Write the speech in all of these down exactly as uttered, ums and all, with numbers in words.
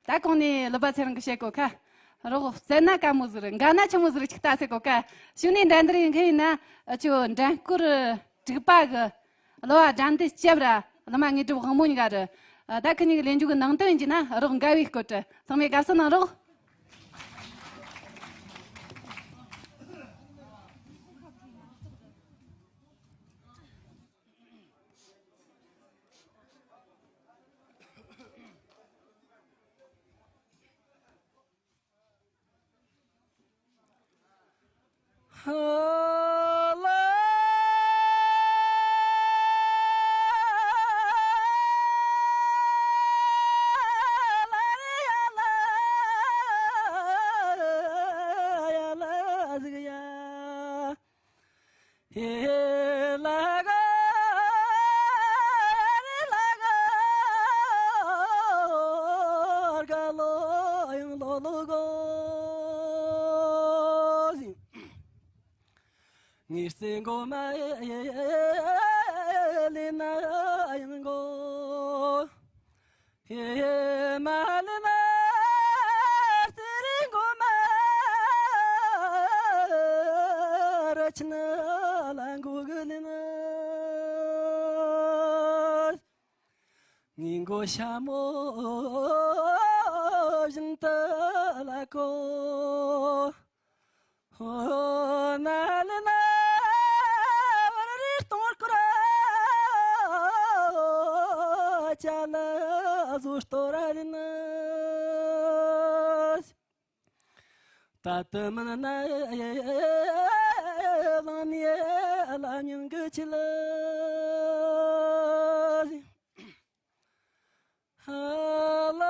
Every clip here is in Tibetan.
ད་གོང་ནས་ཀླུ་པ་ཚེ་རིང་གིས་བཤད་གོ་ཁ། རོགས་བཙལ་ན་དཀའ་མོ་ཟིག་རེད། འགའ་ན་ཆི་མོ་ཟིག་རེད་ཅིག་ལྟ་ཟེར་གོ་ཁ། ཞུ་ནས་འགྲན་བསྡུར་ཡིན་མཁན་ཡིན་ན་ཨ་ཆོ་འགྲན་སྐོར་དྲུག་པ་གི་གླུ་བ་དགྲ་འདུལ་སྐྱབས་ར་གླུ་མ་དངོས་གྲུབ་དབང་མོ་གཉིས་ཀ་རེད། ད་ཁི་གཉིས་ཀྱི་ལེན་རྒྱུ་གི་ནང་དོན་ཡིན་གྱི་ན་རོགས་འགལ་བའི་སྐོར་དྲི་ཚང་མས་དགའ་བསུ་གནང་རོགས། ངའི་སེམས་མགོ་མ་ལེན་ན་ཡང་མགོ། ཧེ་མ་ལེན་ན་སེ་རི་མགོ་མ་ར་ཆེན་ལ་མགོ་གི་ལེན། ངའི་མགོ་ཞྭ་མོ་བཞིན་དུ་ལ་གོ། ཧོ་ན་ལེ་ན་བར་རི་སྟོང་སྐོར་ཅ་ལ་བཟོ་སྟོར་ར་ལེ་ན། ད་དུ་མིན་ན་ལང་ནི་ལ་མྱང་གི་ཆི་ལ། ཧ་ལ་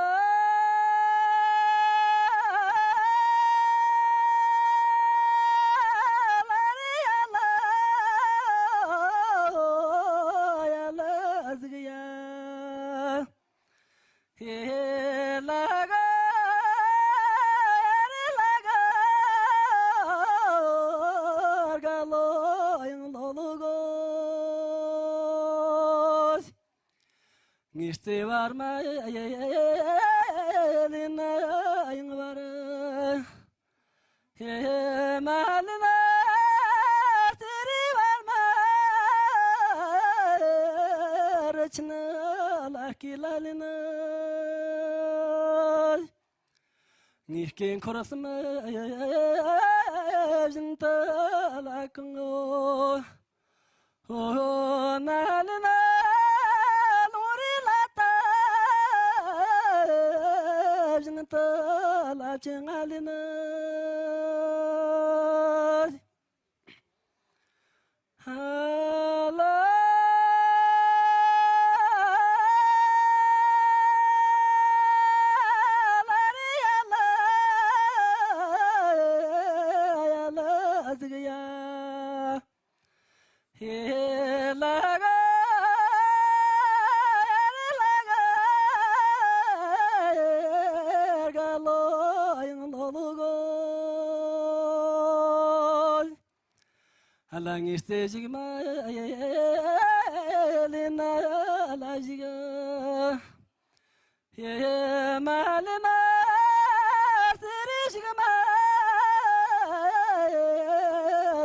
ལ་རི་ཡ་ལ་ཡ་ལ་ཟིག་ཡ། ཧེ་ལ་ག་རི་ལ་ག་ག་ལོ་ཡང་ལོ་ལོ་གོ། ངའི་རྩེ་བར་མ་ལེན་ན་ཡང་བར། ཧེ་མ་ལེན་ན་རྩེ་རི་བར་མ་རི་ཆེན་ལ་སྐེ་ལ་ལེན། ངའི་སྐེ་འཁོར་གསུམ་བཞིན་དུ་ལ་གང་ངོ་། ཧོ་ན་ལེ་ན་ལོང་རི་ལ་ད་བཞིན་དུ་ལ་ཅི་ང་ལེ་ན། ཧ་ལ་ལ་རི་ཡ་ལ་ཡ་ལ་ཟིག་ཡ། ཧེ་ལ་ག་ཡ་རི་ལ་ག་ག་ལོ་ཡང་ལོ་ལོ་གོ། ཧ་ལ་ངའི་རྩེ་ཞིག་མ་ལེན་ན་ལ་ཞིག། ཧེ་མ་ལེན་ན་རྩེ་རི་ཞིག་མ་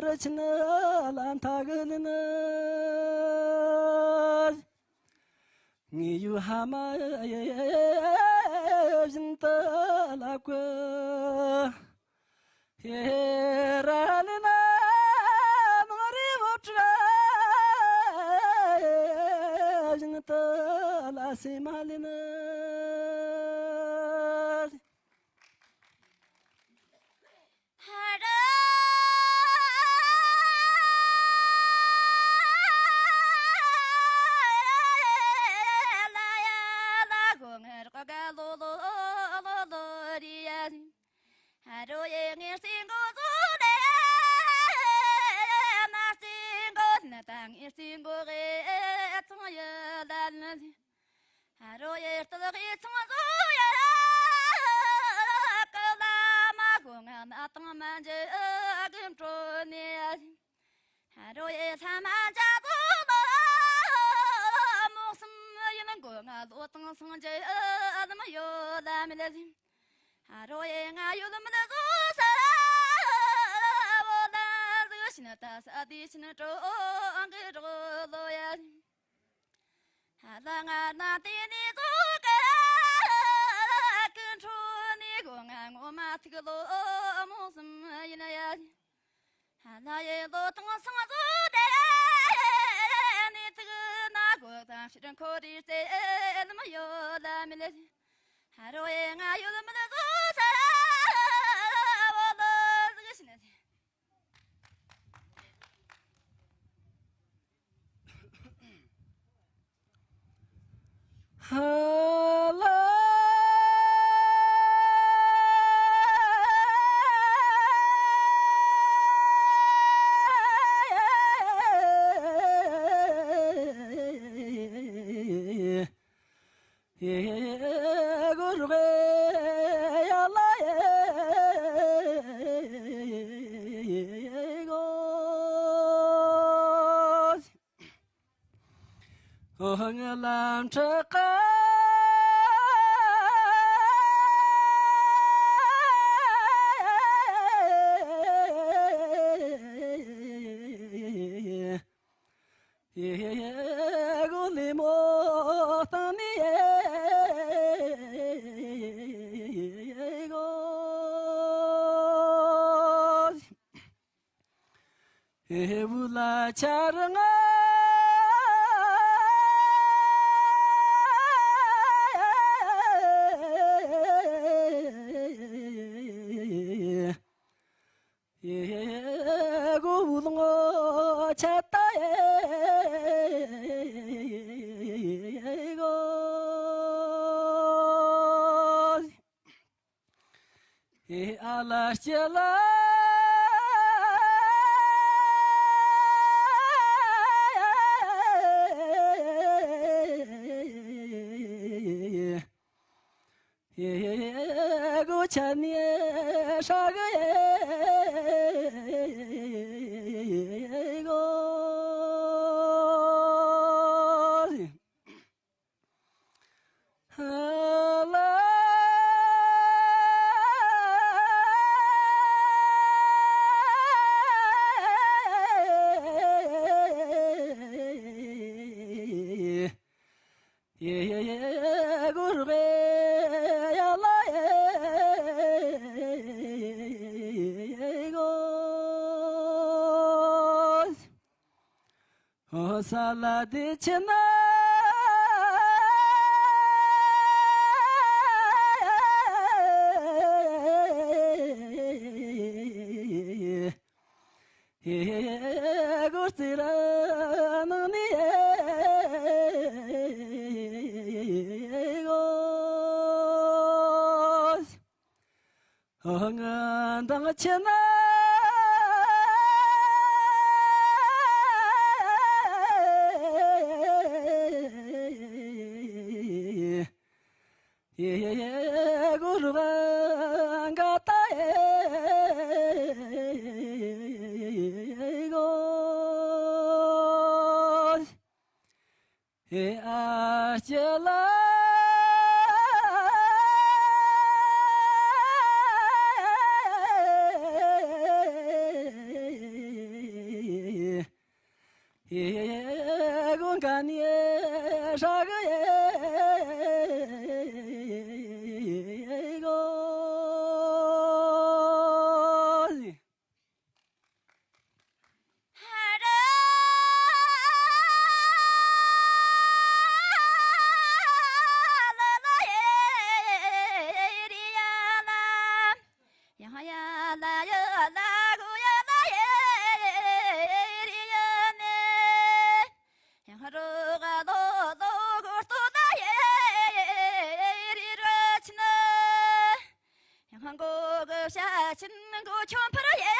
རི་ཆེན་ལ་མཐའ་གི་ལེན། ངའི་ཡུལ་ཧ་མ་བཞིན་དུ་ལ་བཀོད། ཧེ་ར་ལེ་ན་མང་རི་བོ་ཁྲི་བཞིན་དུ་ལ་སེ་མ་ལེ་ན། རོ་ཡེ་རྟགས་ཀྱི་ཚང་བཟོ་ཡ། ཀ་ལ་མ་གོ་ང་ན་དང་མ་འཇལ་གི་འཕྲོ་ནས། རོ་ཡེ་ལྷ་མ་འཇའ་གོ་མོ་གསུམ་ཡིན་གོ་ང་ལོ་དང་སངས་རྒྱས་ལམ་ཡོད་ལ་མེད། རོ་ཡེ་ང་ཡོད་མི་ལ་བཟོ་ས་བོ་ལ་ཟིག་ཤིན་ཏ་ས་དེ་ཤིན་གྲོང་གི་རོ་ལོ་ཡ། ལ་ང་ན་དེ་ནི་བཟོ་ག་ཀུན་འཕྲོ་ནི་གོ་ང་ངོ་མ་ཐུག་ལོ་མོ་སུམ་ཡིན་ཡ། ལ་ཡེ་ལོ་ཐང་སང་བཟོ་དེ་ནི་ཐུག་ན་གོ་དང་ཕྱིར་འཁོར་རི་རྩེ་ལམ་ཡོད་ལ་མི་ལ། རོ་ཡེ་ང་ཡོད་མི་ལ་བཟོ་ས་བོ་ལོ་ཟིག་ཤིན་ཏ། ལམ་ཕྲག་གི་ལི་མོ་བཏང་ནི་གོ། ཨེ་བུ་ལ་ཆ་ར་ང་། ཨེ་གོ་བུ་ལོང་ཆ་ཏ་ཨེ་གོ། ཨེ་ཨ་ལ་སྐྱེ་ལ། ཨེ་གོ་ཆ་ནི་ཧྲ་གི་ཨེ་གོ། ས་ལ་དེ་ཆེ་ན། ཧེ་ཧེ་ཧེ་གོ་རྩེ་ར་ནང་ནས་ཧེ་གོ། ང་འདང་ཆེ་ན། ཡེ་གོ་རུ་ག་ད་ཡེ་གོ། ཨེ་ཨ་ཅེ་ལ། ཨེ་གོ་ག་ནི་ཧྲ་གི་ཨེ་གོ། ཡང་མགོ་གི་བྱ་ཆེན་མགོ་ཆུང་འཕུར་ཡེ་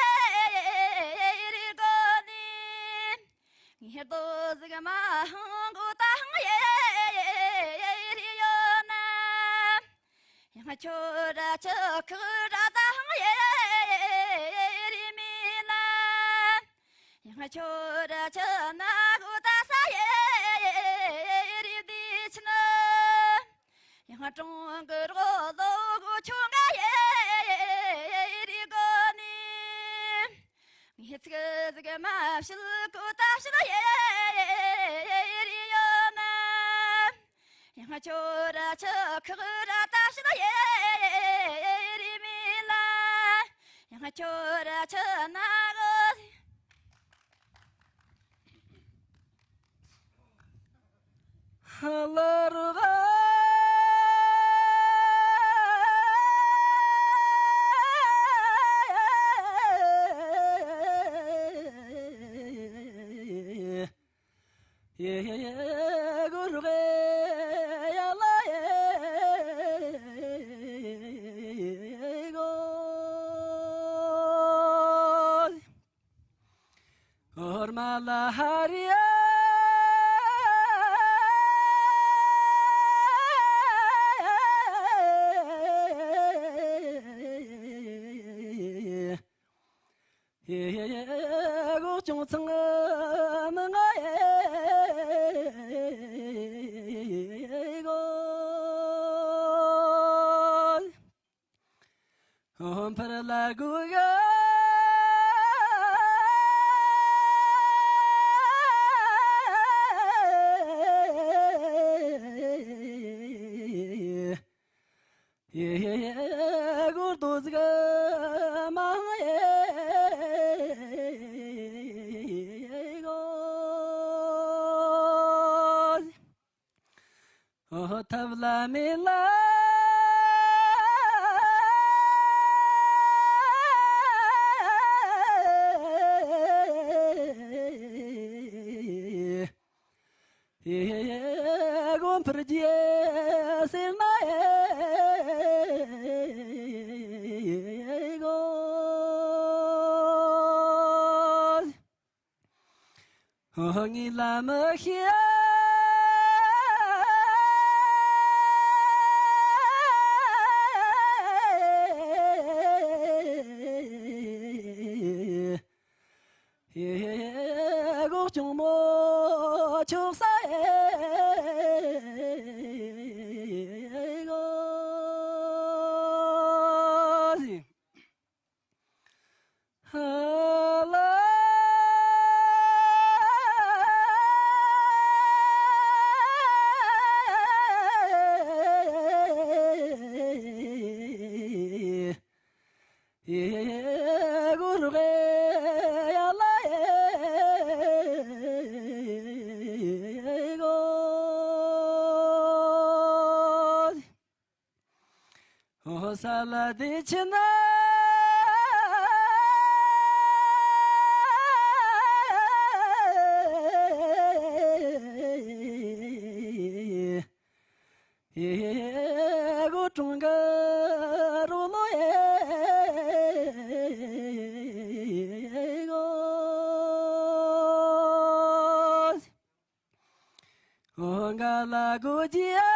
རི་གོ་ནི། ངེར་རྡོ་ཟིག་མ་ཧང་མགོ་ད་ཧང་ཡེ་རི་ཡོད་ན། ཡང་ཁྱོད་ར་ཆུ་ཁུ་ར་ད་ཧང་ཡེ་རི་མི་ན། ཡང་ཁྱོད་ར་ཆུ་ན་གོ་ད་ས་ཡེ་རི་དི་ཆི་ན། ཡང་གྲོང་གི་རོ་ལོ། ཁྱོད་ང་ཡེ་རི་གོ་ནི། ངས་ཚིག་ཟིག་མ་བཤད་གོ་ད་བཤད་ཡེ་རི་ཡོད་ན། ཡང་ཁྱོད་ར་ཆི་ཁག་ར་ད་བཤད་ཡེ་རི་མི་ལ། ཡང་ཁྱོད་ར་ཆི་ན་གོ། ཧ་ལ་རུ་ག་ཡེ་ཡེ་ཡེ་གུ་རུ་གེ་ཡ་ལ་ཡེ་གོ། ཧོར་མ་ལ་ཧ་རི་ཡ། ཧེ་ཧེ་ཧེ་གོ་ཅུང་ཚང་མི་ང་ཡེ་གོ། ཧོམ་ཕར་ལ་གུ་ག་ཡེ་གུར་དུ་ཟིག་མང་ཡེ་གོ། ཨོ་ཐབས་ལ་མེ་ལ། ཨེ་གོམ་པར་རྒྱལ་ཟེར་ན་ཨེ་གོ། ངའི་ལ་མི་ཤེས། ཧེ་ཧེ་ཧེ་གོ་ཅུང་མོ་ཆོག་ས་ཧེ་གོ། ཧ་ལ། ཡེ་གུ་རུ་གེ་ཡ་ལ་ཡེ་གོ། ཧོ་ས་ལ་དེ་ཆེ་ན། ཡེ་གོ་ཀྲུང་ག་རུ་ལོ་ཡེ་གོ། ཨོ་ག་ལ་གོ་ཅི་ཨ།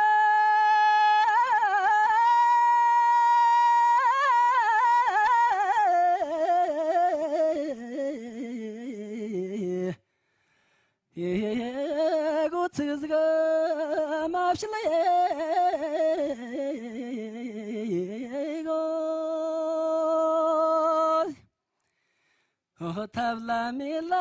ཡེ་གོ་ཚིག་ཟིག་མ་བཤད་ཡེ་གོ། ཨོ་ཐབས་ལ་མེ་ལ།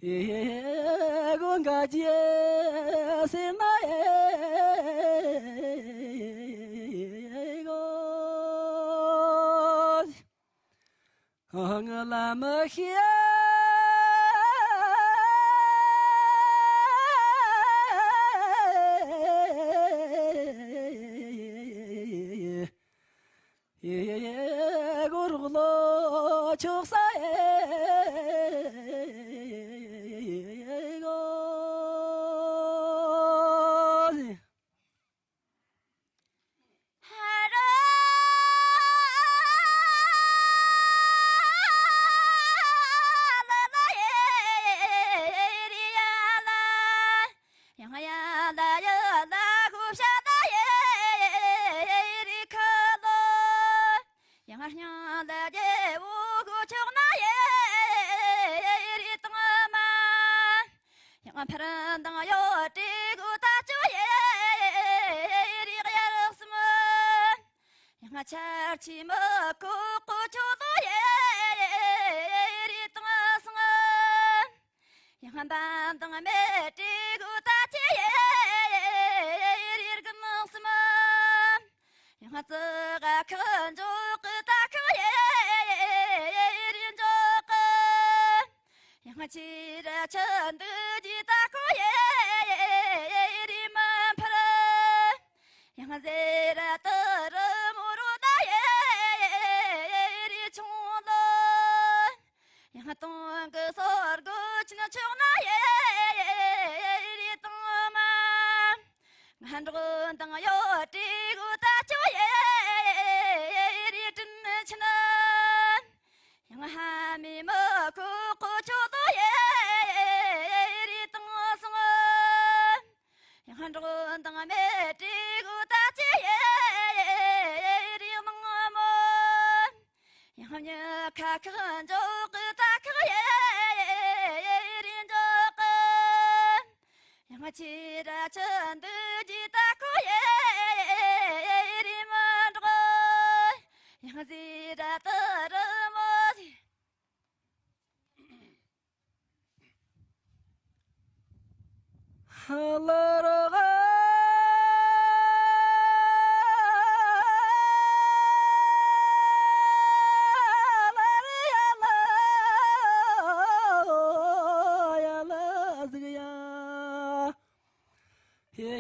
ཨེ་གོ་འགའ་རྗེས་ཟེར་ན་ཨེ་གོ། ང་ལ་མི་ཤེས། ཡེ་གོ་རོགས་ལོ་ཆོག་ས་ཨེ་གོ། ཕར་འདང་ཡོད་དྲི་གུ་ད་ཅུ་ཡེ་རིག་ཡར་གསུམ། ཡང་ཆར་ཆི་མི་ཁུ་ཁུ་ཆུ་ལོ་ཡེ་རིག་དང་སང་། ཡང་འདམ་དང་མེ་དྲི་གུ་ད་ཅི་ཡེ་རིག་གམ་གསུམ། ཡང་ཙི་ག་ཁ་འཇོག་གི་ད་ཁ་ཡེ་རིག་འཇོག་གི། ཡང་ཆི་ར་ཆི་འདུ་ཇི་ད་ཁོ་ཡེ་རི་མ་འཕར། ཡང་ཟེ་ར་ཏི་རི་མོ་རུ་ད་ཡེ་རི་ཆུང་ལོ། ཡང་སྟོང་གི་སོར་གི་ཆིན་ཆོག་ན་ཡེ་རི་དང་མ། ང་འགྲོ་དང་ཡོད་དྲི་གུ་ད་ཅོ་ཡེ་རི་དྲིན་ཆེན། ཡང་ཧ་མི་མི་ཁུ་ཁུ་ཆུ་ལོ་ཡེ་རི་དང་སང་། ཡང་འགྲོ་དང་མེ་དྲི་གུ་ད་ཅི་ཡེ་རི་མང་མོ། ཡང་ཉི་ཁ་ཁ་འཇོག་གི་ད་ཁ་ཡེ་རི་འཇོག་གི། ཡང་ཆི་ར་ཆི་འདུ་ཇི་ད་ཁོ་ཡེ་རི་མ་འགྲོ། ཡང་ཟི་ར་ཏི་རི་མོ་ཟི། ཧ་ལ་ར་ག་ལ་ར་ཡ་ལ་ཡ་ལ་ཟིག་ཡ། ཧེ་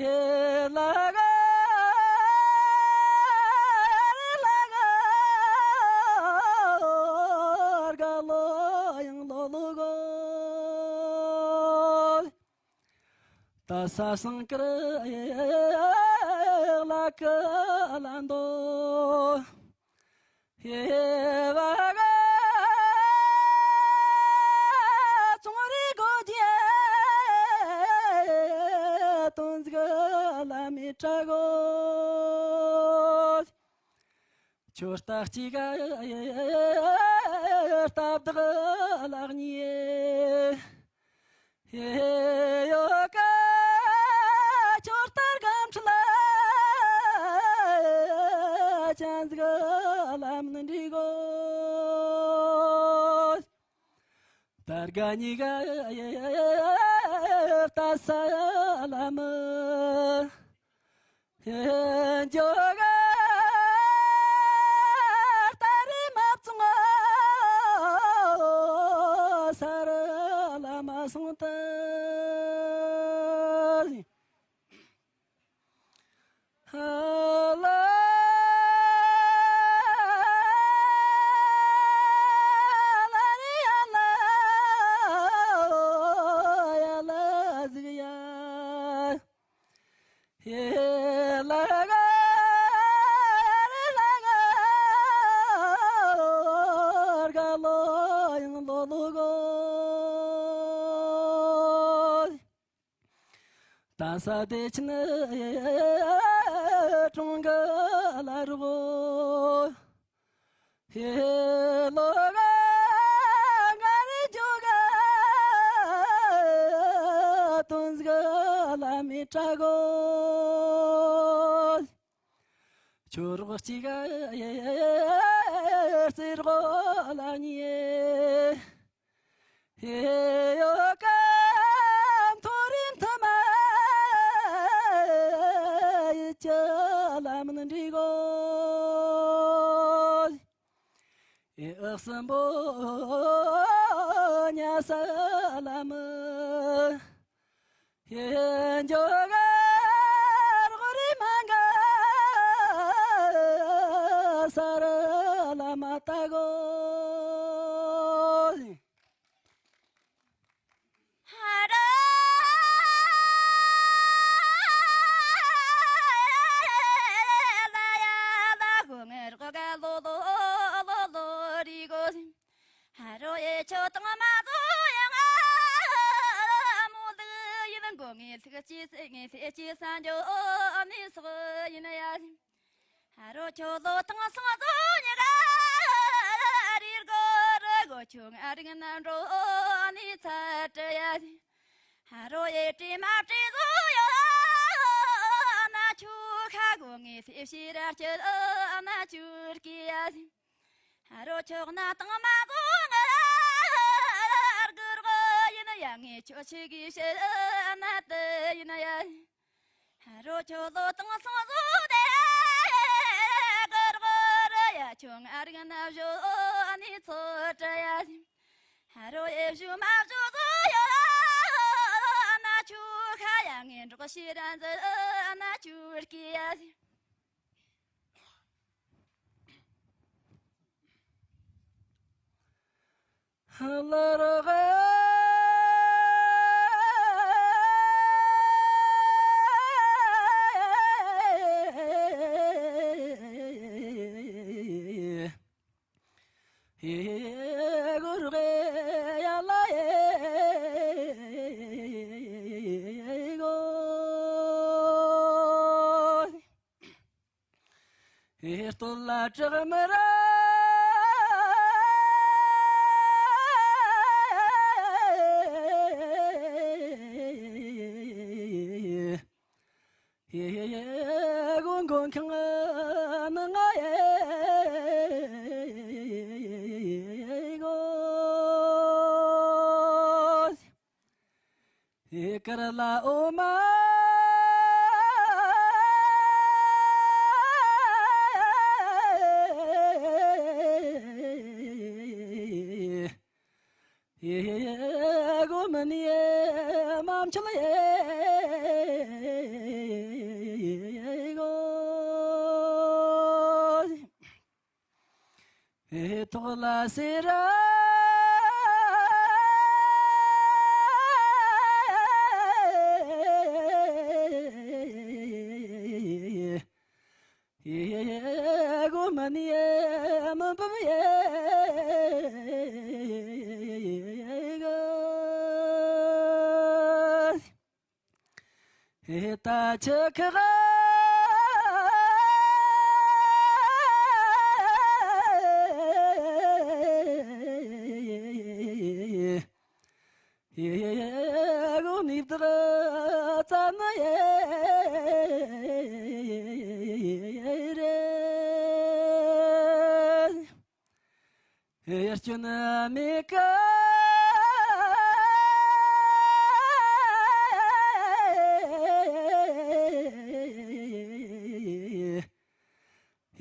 ལ་ག་ལ་ག་ག་ལོ་ཡང་ལོ་ལོ་གོ། ད་ས་སང་ཀར་ལ་ཀ་ལ་འདོ། ཧེ་བ་ག་ཙོང་རི་གོ་ཇེ་དོན་ཟིག་ལ་མི་ཏྲ་གོ། ཁྱོད་ལྟ་གཅིག་ག་སྟབས་བདག་ལག་གཉིས། ཧེ་ཡོ་ཀ་ཁྱོད་ལྟར་གམ་ཁྲི་ལ་ཅན་ཟིག་ལམ་ནི་འདྲི་གོ། དར་ག་གཉིས་ཀ་ལྟ་ས་ལམ། འཇོ་ག་ལྟ་རི་མ་བཙོང་ས་ར་ལ་མ་སོང་ཏེ། ཧ་ལ་ལ་རི་ཡ་ལ་ཡ་ལ་ཟིག་ཡ། ཧེ་ལ་ག་རེ་ལ་ག་རེ་ག་ལོ་ཡང་ལོ་ལོ་གོ། ད་ས་དེ་ཆེན་གྲོང་གི་ལ་རོ། ཧེ་ལོ་ག་ང་རེ་ཇོ་ག་དོན་ཟིག་ལ་མི་ཏྲ་གོ། ཁྱོད་རོགས་གཅིག་ག་རྩེ་རོགས་ལ་ཉེ། ཧེ་ཡོ་ཀ་མཐོ་རིམ་ཐ་མ་ཡི་ཅི་ལམ་ནི་འདྲི་གོ། ཨེ་ཨག་སམ་བོ་ཉ་ས་ལམ། ཧེ་འཇོ་ག་རོག་རི་མ་ག་ས་ར་ལ་མ་ཏ་གོ། ཧ་ར་ལ་ཡ་ལ་གོ་ངེ་རོག་ག་ལོ་ལོ་ལོ་ལོ་རི་གོ། ཧ་རོ་ཡེ་ཆོ་དང་མ་ཟོ་ཡང་ཨ་མོ་ལུ་ཡིན་གོ། ངེ་ལྷག་ཅི་སེ་ངེ་ལྷག་ཅི་ས་འཇོ་ནི་སོག་ཡིན་ཡ། ཧ་རོ་ཁྱོད་ལོ་དང་སང་ཟོ་ཉི་ག་རིར་གོ་རི་གོ་ཁྱོད་ང་རིང་ན་འགྲོ་ནི་ཚ་དྲི་ཡ། ཧ་རོ་ཡེ་དྲི་མ་དྲི་བཟོ་ཡོད་ན་ཆུ་ཁ་གོ་ངེས་སེ་ཕྱི་ར་སྐྱེལ་ན་ཆུ་རྐྱི་ཡ། ཧ་རོ་ཆོག་ན་དང་མ་གོ་ང་རྒུར་གོ་ཡིན་ཡ། ངེས་ཆོ་ཆི་གི་ཤེ་ན་དེ་ཡིན་ཡ། ཧ་རོ་ཆོ་ལོ་དང་སང་བཟོ་དེ་གར་གོ་ར་ཡ། ཆོ་ང་རིག་ན་བཞོ་ནི་ཚོ་དྲ་ཡ། ཧ་རོ་ཨེ་བཞུ་མ་བཞུ་བཟོ་ཡོད་ན་ཆུ་ཁ་ཡ། ངན་འགྲོགས་ཤི་ར་འཛི་ན་ཆུ་རྐྱི་ཡ། ཨེ་སྟོད་ལ་བྲག་མི་ར། ཨེ་གོ་མགོན་ཁང་ནང་ང་ཨེ་གོ། ཧེ་ཀར་ལ་ཨོ་མ། ཧེ་གོ་མ་ནི་མ་མཆོད་ལ་ཧེ་གོ། ཧེ་ཐོག་ལ་སེ་ར། ཧེ་གོ་མ་ནི་མ་བབ་ཧེ་གོ། ཧེ་ད་ཆི་ཁ་ག་ཧེ་གོ་ནི་བདག་ཙ་ན་ཧེ་རེ། ཧེ་སྐྱོན་མེད་ཀ།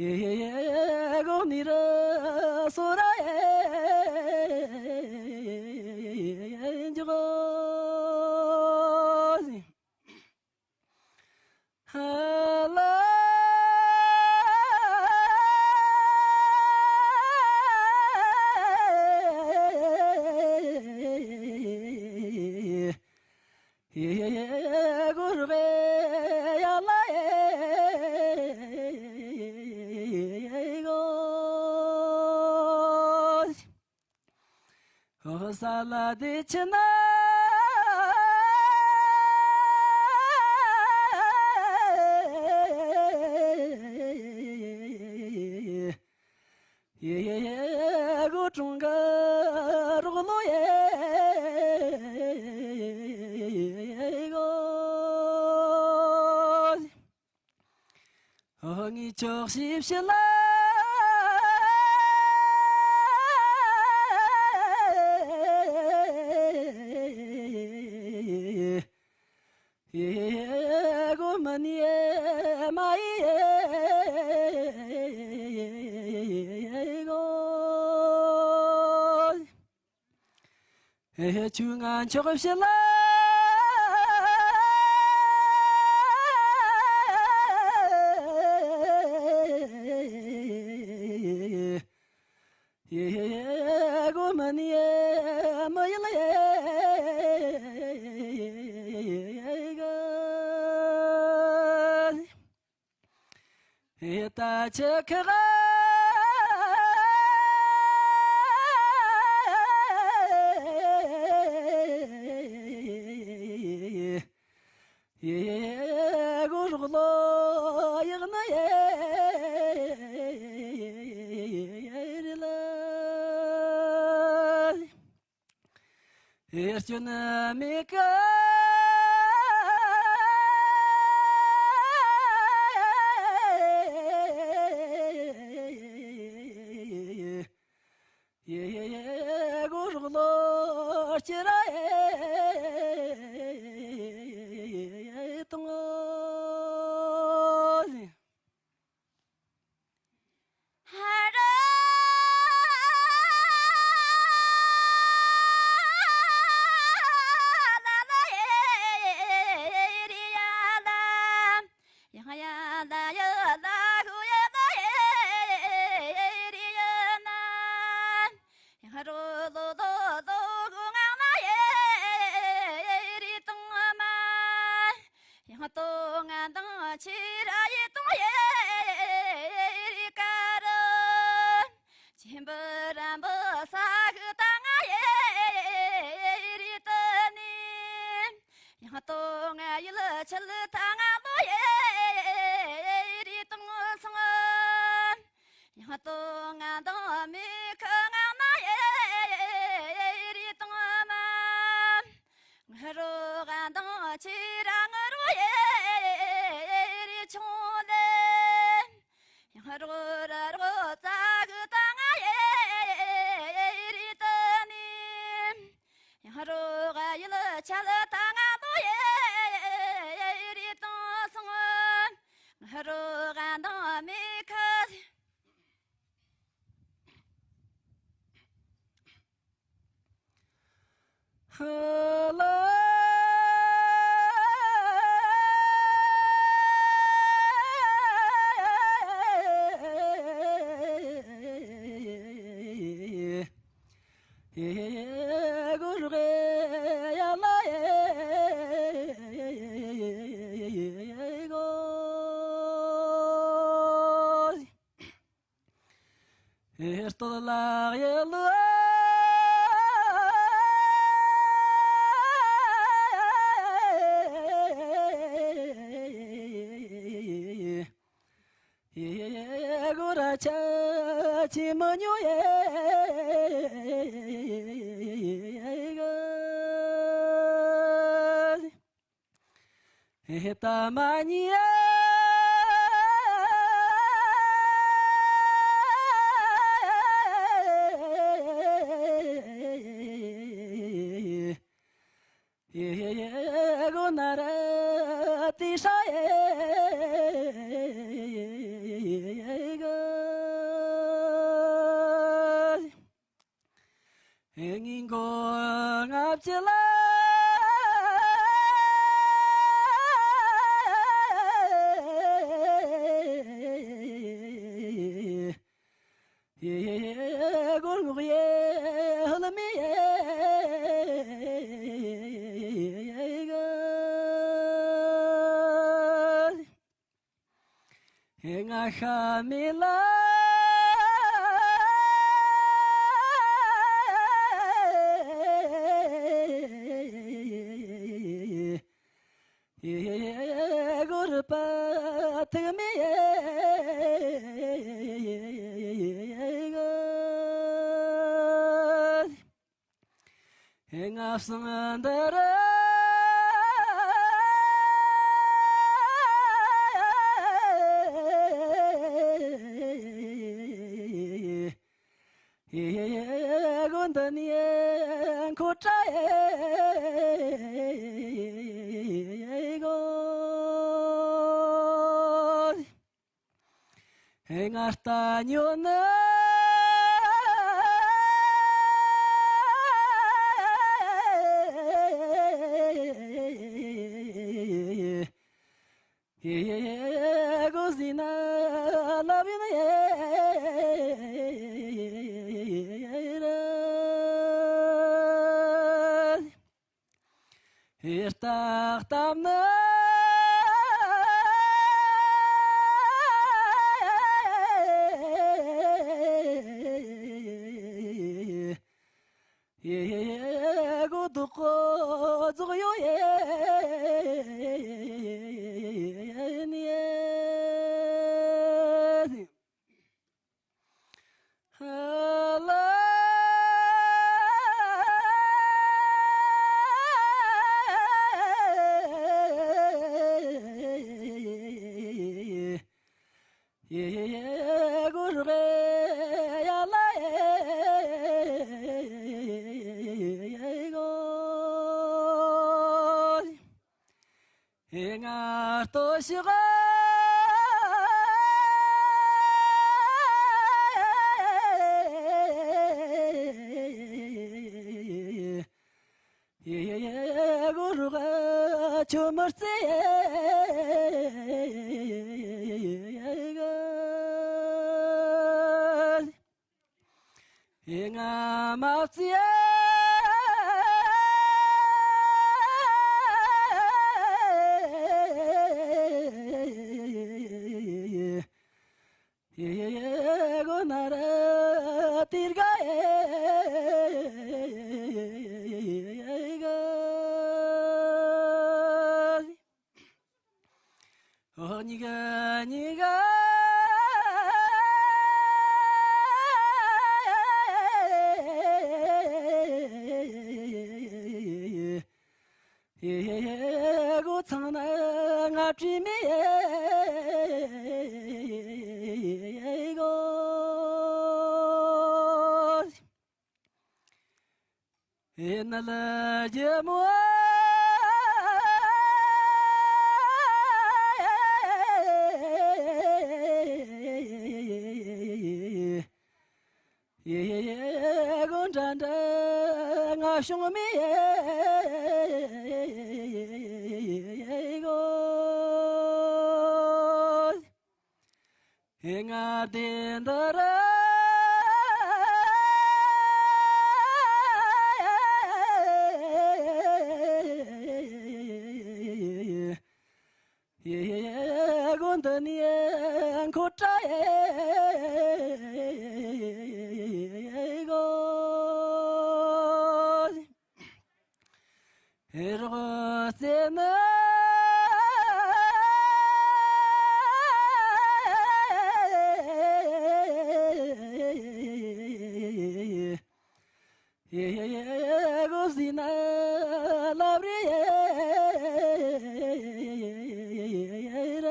ཧེ་གོ་ནི་ར་སོ་ར་ཧེ་འཇོག། ཧ་ལ། ཧེ་གོ་རེ་ཡ་ལ་ཧེ་གོ། ཧོ་ས་ལ་དེ་ཆི་ན། ཡེ་གོ་ཀྲུང་ག་རོགས་ལོ་ཡེ་གོ། ཨོ་ངི་ཅོག་ཤིབ་ཤི་ལ། ཡེ་གོ་མ་ནི་མ་ཡེ་གོ། ཧེ་ཆུ་ང་མཆོག་བྱེད་ལ། ཧེ་གོ་མ་ནི་མ་ཡེ་ལ་ཡེ་གོ། ཧེ་ད་ཆི་ཁ་ག། ཡེ་གོ་རོགས་ལོ་ཡག་ན་ཡེ་རེ་ལ། ཨེ་སྐྱོན་མེད་ཀ། ཡེ་ཡེ་ཡེ་གོ་རོག་ལོ་ཅི་ར་ཡེ་ཏོང་ཨོ་ལི། ཡང་ཏོ་ང་དང་ཆི་ར་ཡི་དང་ཡེ་རི་ཀ་རུ། ཆེན་པོ་རམ་པོ་ས་གི་ད་ང་ཡེ་རི་ཏི་ནི། ཡང་ཏོ་ང་ཡུལ་ཆི་ལི་ད་ང་ལོ་ཡེ་རི་དང་སོང་། ཡང་ཏོ་ང་དང་མི་ཁ་ང་མ་ཡེ་རི་དང་མ། ང་རོ་ག་དང་ཆི་ར་ང་རོ་ཡེ་རི་ཆུང་ལེ། ཡང་རོ་ར་རོ་ཙ་གི་ད་ང་ཡེ་རི་ཏི་ནི། ཡང་རོ་ག་ཡུལ་ཆ་ལ་ད་ང་ལོ་ཡེ་རི་དང་སོང་། ང་རོ་ག་དང་མི་ཁ། ཧེ་སྟོད་ལག་ཡེ་ལུ། ཧེ་གོ་ར་ཆ་ཆི་མ་ཉོ་ཡེ་གོ། ཧེ་ད་མ་ཉི་ཡ། ཧེ་གོ་ན་ར་ཏི་ཧྲ་ཡེ་གོ། ངན་གོ་ལྔ་བཅུ་ལ། ཡེ་གོར་ངོག་ཡེ་ཧལ་མི་ཡེ་ག། ང་ཤ་མི་ལ། ཡེ་གོར་པ་ཐུག་མི་ཡེ་ག། ང་སང་འདི་རུ། ཡེ་གོ་འདི་ནི་ཁོ་ཏྲ་ཡེ་གོ། ང་ལྟ་ཉོ་ནི། ཡེ་གོ་ཟི་ན་ལ་བི་ན་ཡེ་ར། ཧེ་སྟག་གཏམ་ནི། ཡེ་གོ་དུག་གོ་རྫོགས་ཡོད་ཡེ་ནི་ཡེ། ཧ་ལ། ང་ལྟོས་ཤིག་ཡེ་ཡེ་ཡེ་གོ་རུ་ག་ཆོ་མར་ཙེ་ཡེ་ག་ཡེ་ང་མ་ཙེ་ཡེ་ཡེ་གོ་ན་ར་ཏིར་ག་ཡེ་ག་འོ་ཉི་ག་ཉི་ག་ཡེ་ཡེ་ཡེ་གོ་ཚང་ན་ང་བྲིས་མེད་ཡེ་གོ་ཨེ་ན་ལ་རྒྱལ་མོ། ཨེ་གོ་འདྲ་འདྲ་ང་བྱུང་མེད་ཡེ་གོ་ང་དེ་འདི་ར། ཡེ་གོ་འདི་ནི་འཁོར་སྒྲ་ཡེ་གོ་ཧེ་རོ་ཙེ་ན། ཡེ་གོ་ཟི་ན་ལབ་རེ་ཡེ་ར།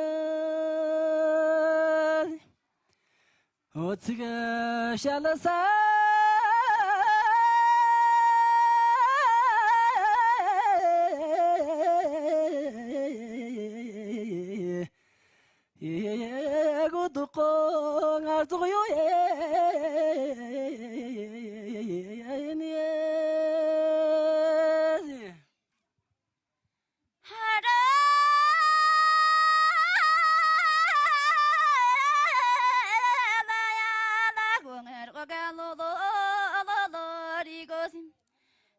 འོ་ཚིག་ཤ་ལ་ས། ཡེ་གོ་དུག་གོ་ང་རྫོགས་ཡོད་ཡེ་ནི།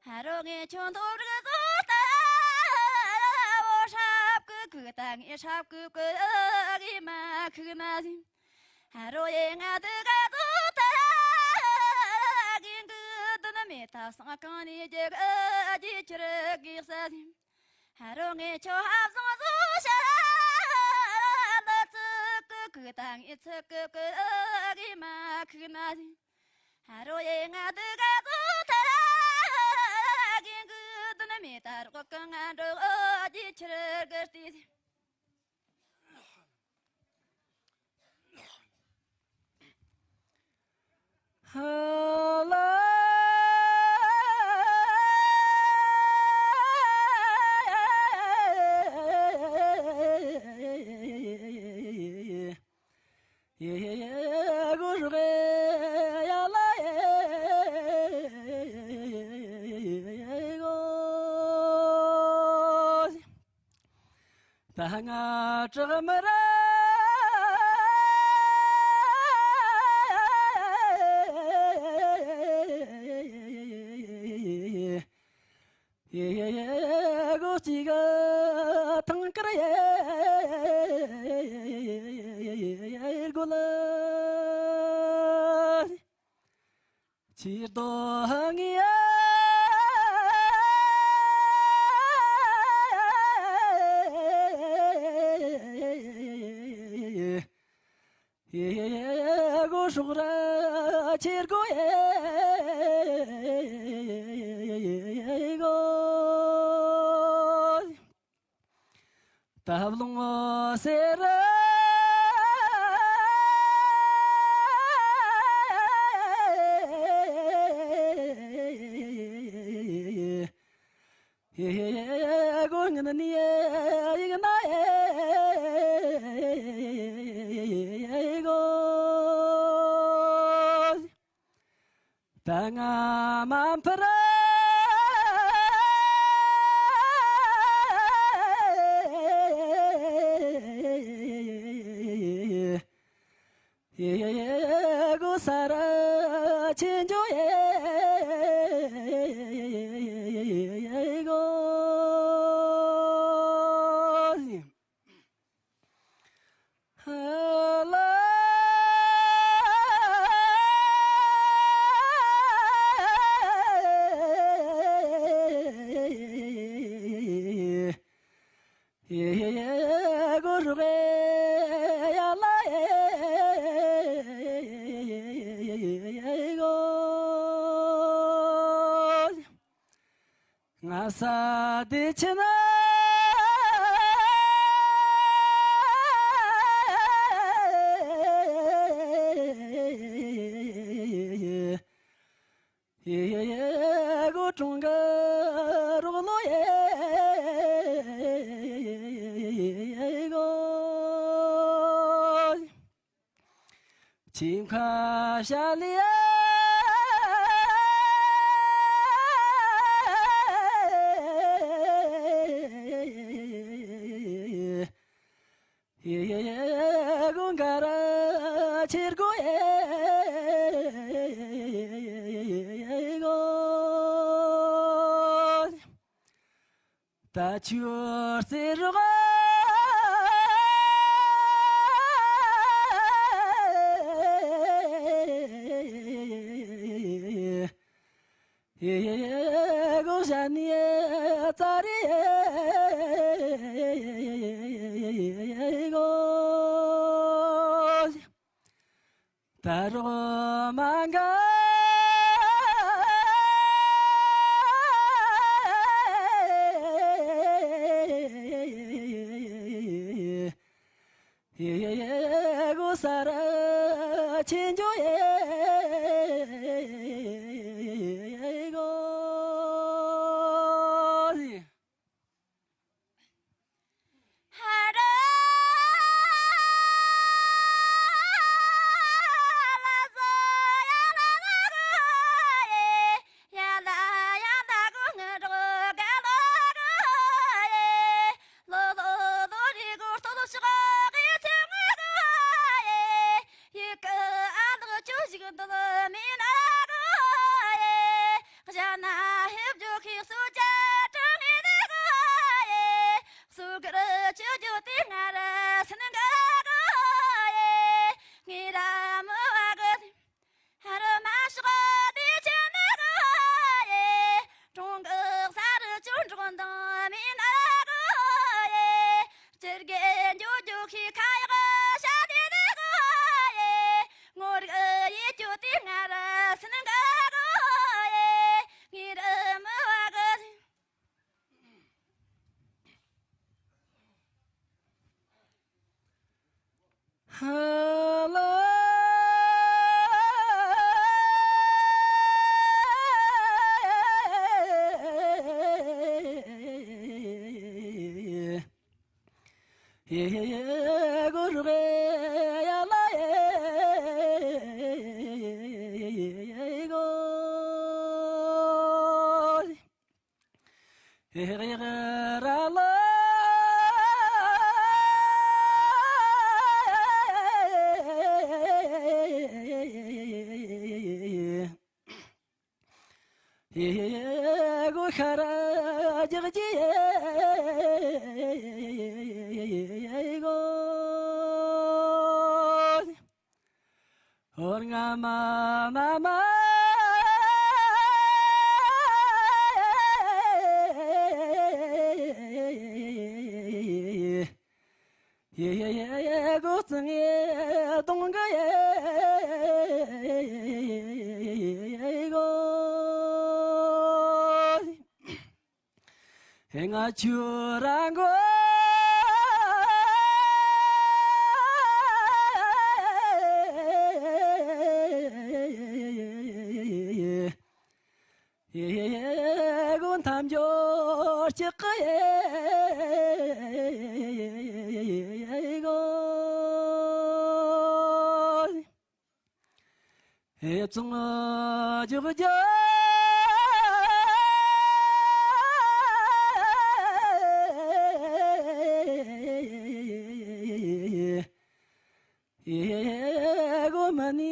ཧ་རོ་ངེ་ཆོ་འདོར་གི་ཟོ་ལྟ་བོ་ཧྲབ་ཀི་ཀི་ད་ངེ་ཧྲབ་ཀི་ཀི་གི་མ་ཁུག་མ་ཟིན། ཧ་རོ་ཡེ་ང་དི་ག་ཟོ་ལྟ་གི་གི་དི་ནི་མེ་ཐབ་སང་གང་ནས་རྒྱ་གི་རྒྱ་ཆི་རི་གི་ས་ཟིན། ཧ་རོ་ངེ་ཆོ་ཧབ་སང་ཟོ་ཤ་ལ་ཚི་ཀི་ཀི་ད་ངེ་ཚི་ཀི་ཀི་གི་མ་ཁུག་མ་ཟིན། ཧ་རོ་ཡེ་ང་དི་ག་ཟོ་ཐ་ར་གིན་གི་དི་ནི་མེ་ད་རོ་ཀ་ང་འགྲོ་ཨོ་ཅི་ཆི་རི་གི་ཏི་ཧ་ལ། ཡེ་ཡེ་ཡེ་གོ་རུ་གེ་ཡ་ལ་ཡེ་གོ་ད་ང་དྲག་མི་ར། ཡེ་ཡེ་ཡེ་གོ་ཅི་ག་ཐང་ཀར་ཡེ་གོ་ལ། ཕྱིར་དོ་ཧང་ཡེ། ཡེ་ཡེ་ཡེ་གོ་སྲོག་ར་ཆེར་གོ་ཡེ་གོ། ད་བློང་སེ་ར། ཡེ་གོ་ངན་ནི་ཡིག་ན་ ས་ར་ཆེན་ཇོ་ཡེ་གོ། ཧ་ལ། ཡེ་ཡེ་ཡེ་གོ་རུ་གེ་ཡ་ལ་ཡེ་གོ། ང་ས་དེ་ཆེ་ན། ཡེ་ཡེ་ཡེ་གོ་གྲོང་གི་རོགས་ལོ་ཡེ་གོ། ཆིང་ཁ་ཤ་ལི་ཡ། ཡེ་ཡེ་ཡེ་གོ་ག་ར་ཆེར་གོ་ཡེ་གོ། ད་ཆུ་སེ་རོ་ག། ཡེ་ཡེ་ཡེ་གོ་ཞ་ནི་ཙ་རི་གོ། ད་རོ་མ་ག། ཡེ་ཡེ་ཡེ་གོ་ས་ར་ཆེན་ཇོ་ཡེ་གོ། ང་ཆུ་ར་མགོ། ཡེ་ཡེ་ཡེ་གོ་མཐའ་འཇོག་ཅི་ཀི་ཡེ་གོ། ཧེ་ཙང་འཇོག་རྒྱུ། ཡེ་གོ་མ་ནི།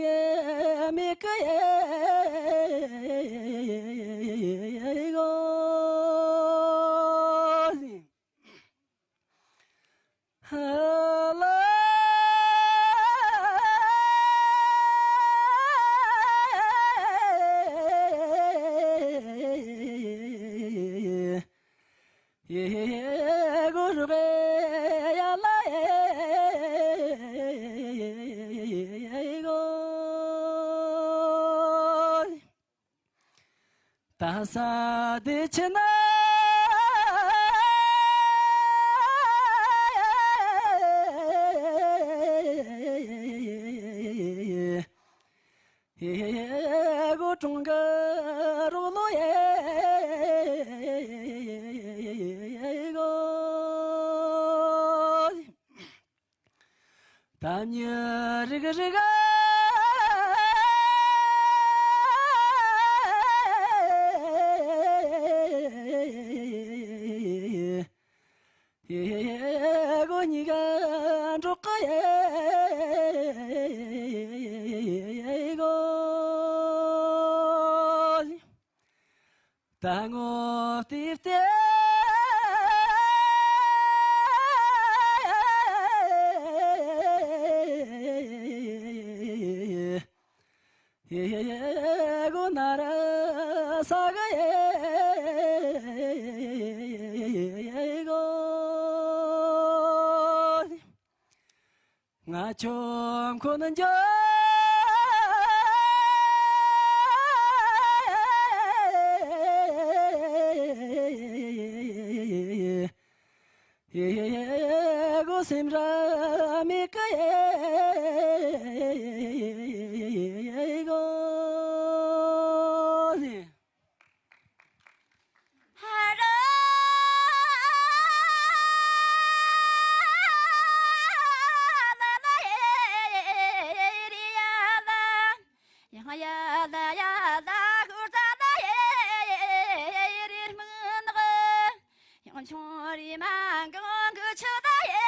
ཡང་ཆུང་རི་མ་གང་གི་ཆུ་ད་ཡེ་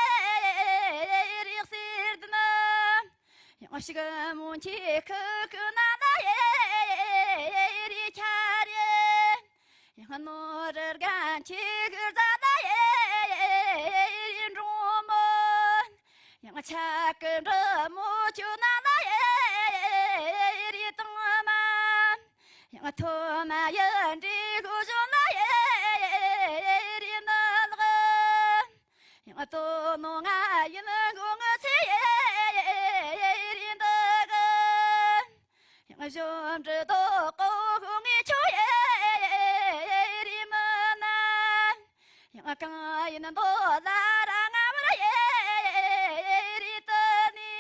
རིག་སེར་དུ་ན། ཡང་ཞིག་མོ་ཁྱེད་ཁུ་ཁུ་ན་ད་ཡེ་རིག་ཁྱ་རེ། ཡང་ནོར་རྒན་ཁྱེད་ཁུ་ད་ད་ཡེ་རིག་འགྲོ་མོ། ཡང་ཆ་ཀི་འདྲ་མོ་ཁྱོད་ན་ད་ཡེ་རིག་དང་མ། ཡང་ཐོ་མ་ཡི་འདྲི་གོ་བྱུང་ན་ཡེ་རི་འདི་ལགས། ཡང་དོ་ནོ་ང་ཡིན་གོ་ང་ཚེ་ཡེ་རི་འདི་གི། ཡང་གཞོན་འདྲི་དོ་གོ་གོ་ངེ་ཆོ་ཡེ་རི་མི་ན། ཡང་གང་ཡིན་མདོ་ལ་ར་ང་བར་ཡེ་རི་དི་ནི།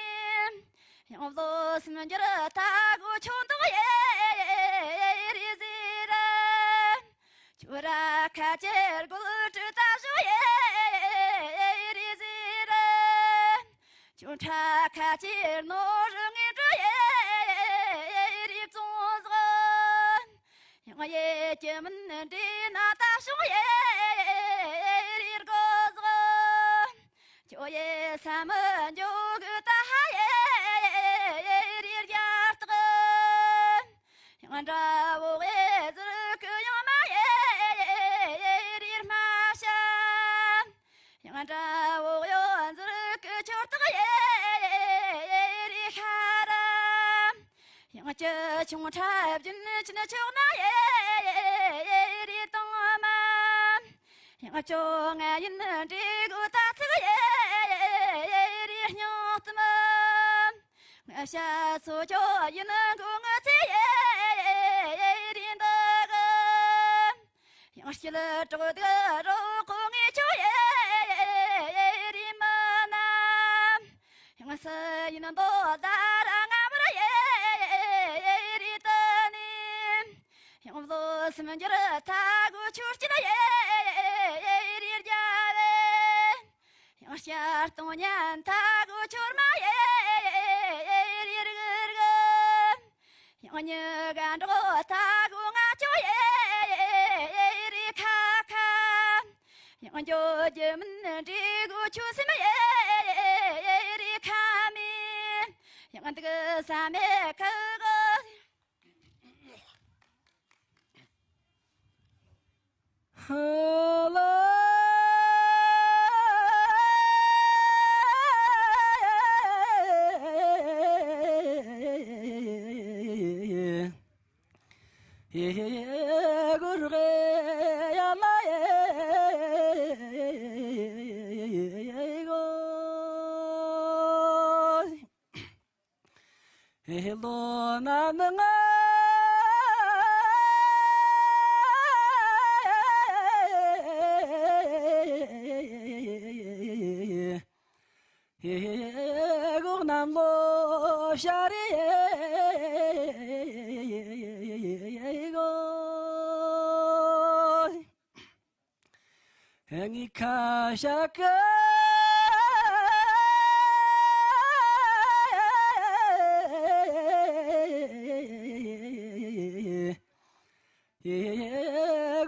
ཡང་བློ་སེམས་འགྱུར་ད་གོ་ཆུང་དུ་ཡེ་རི་ཟི་ར། ཁྱོད་ར་ཁ་ཆེར་གོ་དྲི་ད་ཞུ་ཡེ་རི་ཟི་ར། ཁྱོད་ཁྲ་ཁ་ཆེར་ནོར་ངེ་དྲི་ཡེ་རི་བཙོང་ཟག། ཡང་ཡེ་ཀྱི་མིན་འདྲེ་ན་ད་ཤོང་ཡེ་རི་རྒོ་ཟོ། ཁྱོ་ཡེ་ས་མི་འཇོག་གི་ད་ཧ་ཡེ་རི་རྒྱ་སྟག། ཡང་འདྲ་བོ་ཡེ་ཟུར་གི་ཡང་མ་ཡེ་རི་རྨ་ཤ། ཡང་འདྲ་བོ་ཡོད་ཟུར་གི་ཆོར་སྟག་ཡེ་རི་ཤ་ར། ཡང་ཅི་ཆུང་ཁྲ་བཞིན་ཕྱིན་ཆོག་ན་ཡེ་རི་དང་མ། ཡང་ཅོ་ང་ཡིན་འདྲི་གོ་ད་ཚིག་ཡེ་རི་སྙིང་གཏམ། ང་ཤ་སོ་ཅོ་ཡིན་གོ་ང་ཚེ་ཡེ་རི་འདི་གི། ཡང་སྐྱིད་གྲོགས་དགའ་རོགས་གོ་ངེ་ཆོ་ཡེ་རི་མ་ན། ཡང་སུ་ཡིན་མདོ་ད་ར་ང་བར་ཡེ་རི་ད་ནི། ཡང་བློ་སེམས་འགྱུར་ད་གོ་ཆུར་སྐྱིད་ཡེ་རི་རྒྱ་བེ། ཡང་བསྐྱར་གཏོང་ཉན་ད་གོ་ཆོར་མ་ཡེ་རི་རི་རི། ཡང་ཉི་ག་འགྲོ་ད་གོ་ང་ཆོ་ཡེ་རི་ཁ་ཁ། ཡང་འགྱོ་རྒྱུ་མིན་འདྲི་གོ་ཆོ་སེམས་ཡེ་རི་ཁ་མི། ཡང་འདུག་ས་མེད་ཁ་གོ། ལོ་ན་ནི་ང་གོ་གནམ་ལོ་ཤར་གོ། ངའི་ཁ་ཤ་ཀ་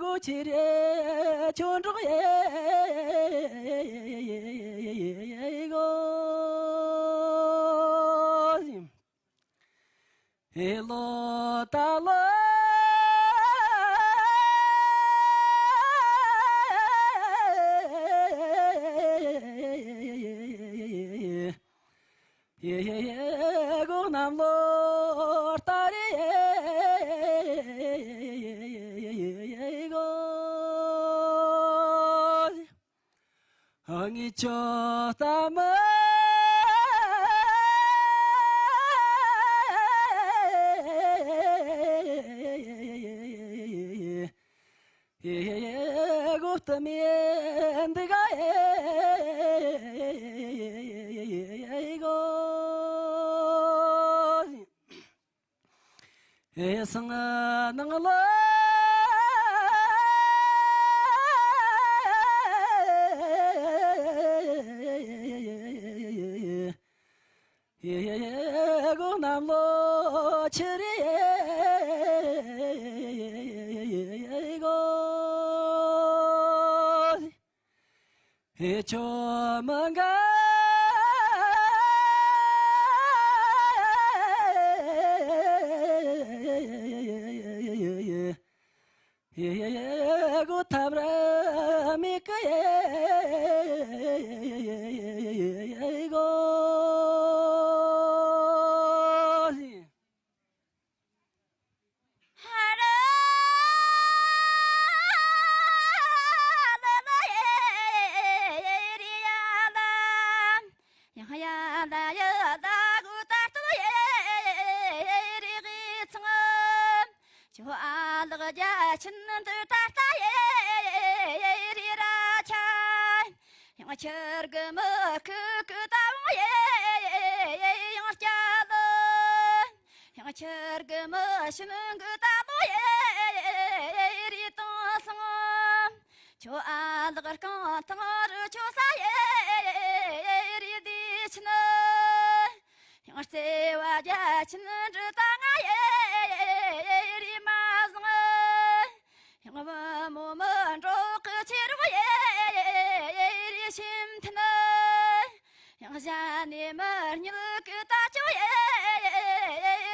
གོ་ཆེ་རེ་ཆོ་འབྲོག་གོ། ཨེ་ལོ་ད་ལོ། ཡེ་ཡེ་ཡེ་གོ་གནམ་ལོ་ལྟར་ཡེ་གོ། ངས་ཁྱོད་ལྟ་མི། གོ་ལྟ་མི་འདི་ག་གོ། ཨེ་སང་ནང་ལ། ཨེ་གོ་གནམ་ལོ་ཆེ་རེ་གོ། ཨེ་ཆོ་མ་ག། ཨེ་གོ་ཐབ་ར་མི་ཀ་ཡེ་གོ། ཁྱོད་ཨ་ལགས་རྒྱ་ཆེན་འདི་ད་ལྟ་ཡེ་རེ་ར་ཆ། ཡང་ཁྱེར་གི་མི་ཁུ་ཁུ་ད་བོ་ཡེ་ཡང་སྐྱ་ལོ། ཡང་ཁྱེར་གི་མི་ཤིན་གི་ད་བོ་ཡེ་རེ་དང་སང་། ཁྱོད་ཨ་ལགས་རྐང་ཐང་རུ་ཁྱོད་ས་ཡེ་རེ་དེ་ཆེ་ན། ཡང་བརྩེ་བ་རྒྱ་ཆེན་འདྲི་ད་ང་ཡེ་རེ་མ་བཟང་། ཡང་བུ་མོ་མི་འགྲོ་གི་ཆེ་རོགས་ཡེ་རེ་ཤིན་ཐི་ན། ཡང་གཞན་ནས་མི་རྙེད་གི་ད་ཅོ་ཡེ་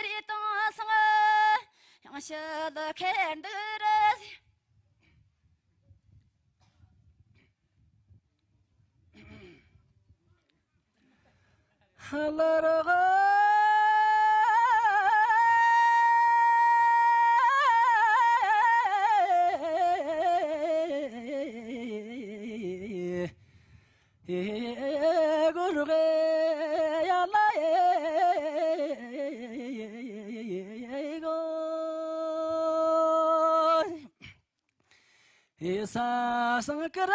རེ་དང་སང་། ཡང་ཕྱི་ལ་ཁེར་འདུག་རེ། ལར་ག་གོ་རུ་གེ་ཡ་ལ་ཡེ་གོ། ཨེ་ས་སང་ཀ་ར།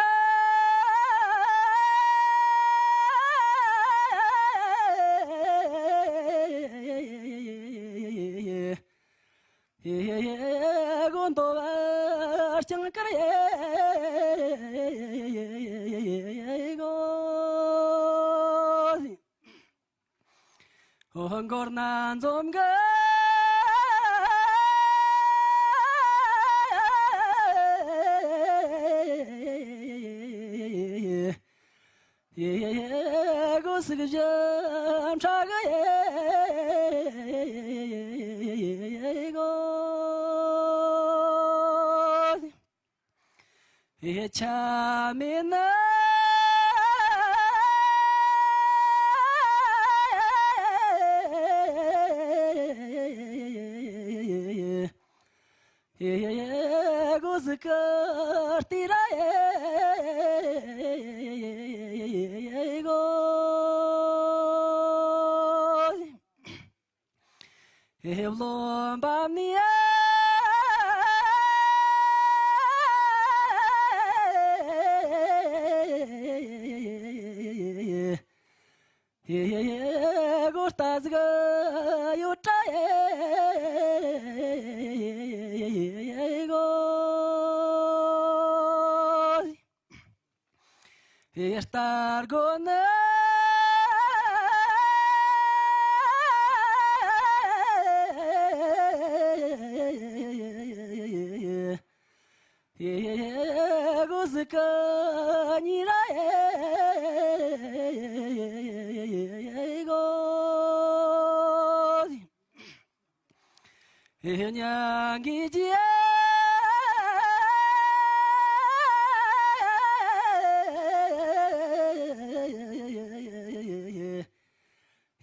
ཨེ་གོ་འདོ་བར་ཅང་ཀ་ར་ཡེ་གོ། འོ་མགོར་ན་འཛོམས་གི། ཡེ་ཡེ་ཡེ་གོ་སི་གི་ཞབས་ཁྲ་གི་ཡེ་གོ། ཡེ་ཆ་མེད་ན། ཡེ་གོ་ཟི་ཀར་ཏི་ར་ཡེ་གོ། ཧེ་བློ་འབབ་ནི་ཨེ། ཧེ་ཧེ་ཧེ་གོ་ལྟ་ཟིག་ཡོད་དྲ་ཨེ་གོ། ཧེ་ལྟར་དགོས་ནི། ཧེ་ཧེ་ཧེ་གོ་ཟིག་ག་ཉི་ར་ཨེ་གོ། ཧེ་ཧེ་ཉང་གི་ཇི།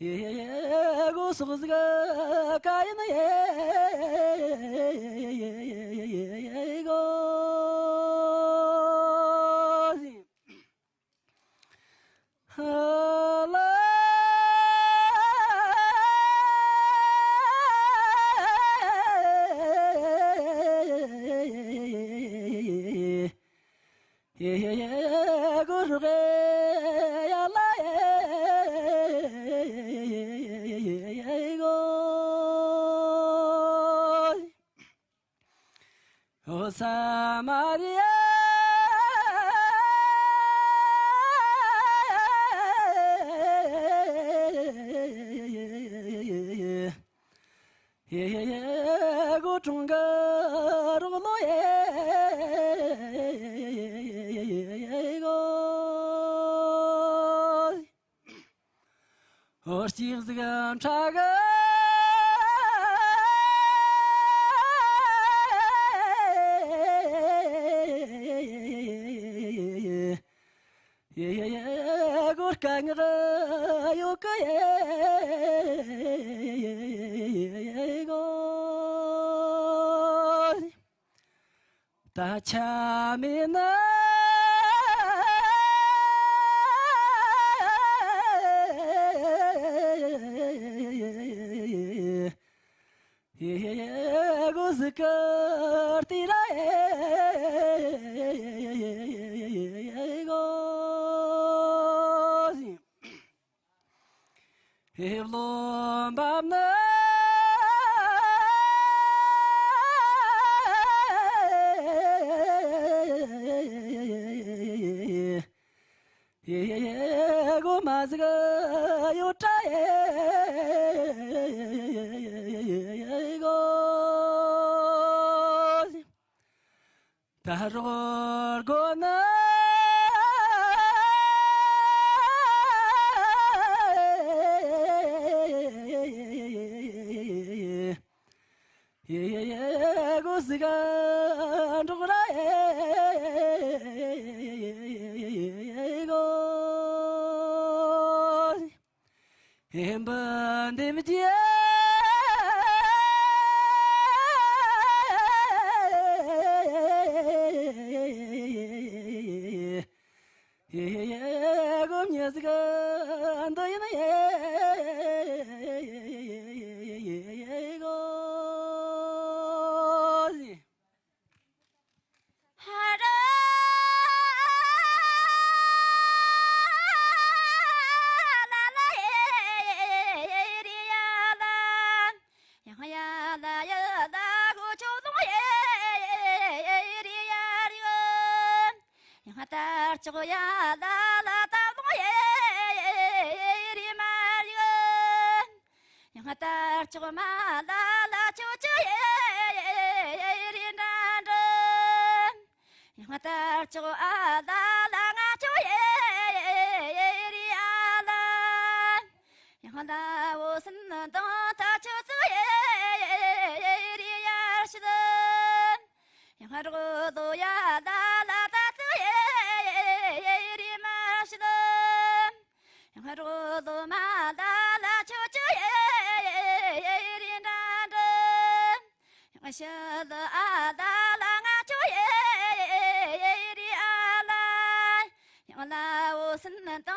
ཧེ་ཧེ་གོ་སོག་ཟིག་ག་ཡིན་ཨེ་གོ། ཧ་ལ། ཧེ་ཧེ་ཧེ་གོ་རུ་གེ་ཡ་ལ་ཧེ་གོ། ཨོ་ས་མ་རི་ཡ། ཧེ་ཧེ་ཧེ་གོ་ཀྲུང་ག་རོག་ལོ་ཡེ་གོ། ཧོར་གཅིག་ཟིག་ཁྲ་གི། ཡེ་ཡེ་ཡེ་གོ་དཀའ་ངལ་ཡོད་གི་ཡེ་གོ། ད་ཆ་མེད་ན། ཧེ་ཧེ་གོ་ཟིག་གར་ཏི་ར་ཧེ་གོ། ཧེ་བློ་འབབ་ན། ཧེ་ཧེ་གོ་མ་ཟིག་ཡོད་དྲ་ཧེ་གོ། ད་རོགས་དགོས་ན། ཡེ་ཡེ་ཡེ་གོ་ཟི་ག་འགྲོགས་ར་ཡེ་གོ། ཧེ་འབུ་འདེབས་རྒྱུ། ཧེ་ཧེ་ཧེ་གོ་མྱི་ཟིག་འདི་ཡིན་ཧེ་གོ། ཡང་དར་ལྕོག་མ་ལ་ལ་ཆུ་ཆུ་ཡེ་རི་འདྲ་འདྲ། ཡང་དར་ལྕོག་ཨ་ལ་ལ་ང་ཆུ་ཡེ་རི་ཨ་ལ། ཡང་ལ་འོ་སིན་དང་ད་ཆུ་ཚུ་ཡེ་རི་ཡར་ཤི་ལ། ཡང་རོ་ལོ་ཡ་ལ་ལ་ད་ཚུ་ཡེ་རི་མ་ཤི་ལ། ཡང་རོ་ལོ་མ་ལ་ལ་ཆུ་ཆུ་ཡེ་རི་འདྲ་འདྲ། ཡང་ཤི་ལ་ཨ་ལ་ལ་ང་ཆུ་ཡེ་རི་ཨ་ལ། ཡང་ལ་འོ་སིན་དང་ལྷ།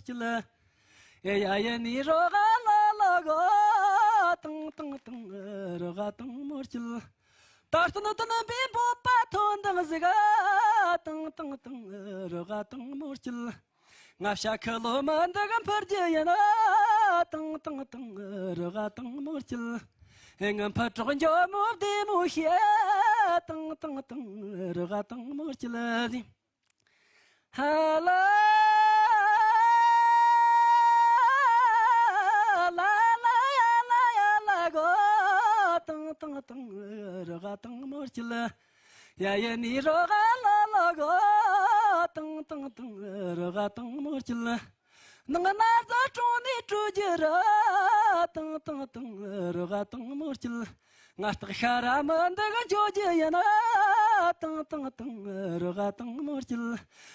སྐྱིད། ཨེ་ཡ་ཡེ་ནི་རོ་ག་ལ་ལ་གོ། ཏང་ཏང་ཏང་། རོ་ག་ཏང་མོ་སྐྱིད། ད་སྟོན་དོན་པའི་བོད་པ་ཐོན་དང་ཟིག་ཏང་ཏང་ཏང་། རོ་ག་ཏང་མོ་སྐྱིད། ང་ཤ་ཁ་ལོ་མ་འདི་ག་འཕུར་རྒྱུ་ཡིན། ཏང་ཏང་ཏང་། རོ་ག་ཏང་མོ་སྐྱིད། ཨེ་ང་ཕ་གྲོགས་འཇོ་མོ་བདེ་མོ་ཤེས། ཏང་ཏང་ཏང་། རོ་ག་ཏང་མོ་སྐྱིད་ཟིག་ཧ་ལ་ལ་ལ་ཡ་ལ་ཡ་ལ་གོ། ཏང་ཏང་ཏང་། རོ་ག་ཏང་མོ་སྐྱིད། ཡ་ཡེ་ནི་རོ་ག་ལ་ལ་གོ། ཏང་ཏང་ཏང་། རོ་ག་ཏང་མོ་སྐྱིད། ནང་ན་བཟའ་གྲོང་ནས་སྤྲོད་རྒྱུ་ར། ཏང་ཏང་ཏང་། རོ་ག་ཏང་མོ་སྐྱིད། ང་སྟག་ཤ་ར་མི་འདི་ག་འཇོ་རྒྱུ་ཡིན། ཏང་ཏང་ཏང་། རོ་ག་ཏང་མོ་སྐྱིད།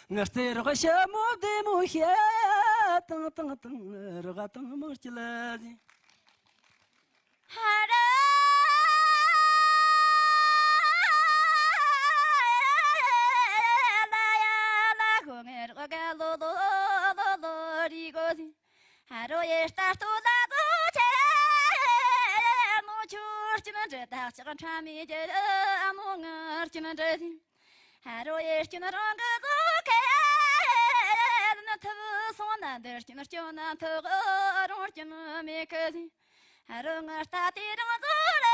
ང་རྩེ་རོགས་ཞྭ་མོ་བདེ་མོ་ཤེས། ཏང་ཏང་ཏང་། རོ་ག་ཏང་མོ་སྐྱིད་ཟིག་ཧ་ར་ལ་ཡ་ལ་གོ། ངེ་རོ་ག་ལོ་ལོ་ལོ་ལོ་རི་གོ་ཟིག་ཧ་རོ་ཡེ་ལྟ་སྟོད་ལ་དོ་ཆེ་ནོ། ཆུ་སྐྱིན་འདྲ་དག་ཅག་ཁྲ་མི་རྒྱལ་ནོ། ངར་སྐྱིན་འདྲ་ཟིན། ཧ་རོ་ཡེ་སྐྱིན་རང་གི་ཟོ་ཁེ་ནི་ཐུབ་སོང་ན། འདིར་སྐྱིན་སྐྱོ་ན་ཐུག་རང་སྐྱིན་མེད་ཁ་ཟིན། ཧ་རོ་ང་ལྟ་དེ་རང་ཟོ་ར་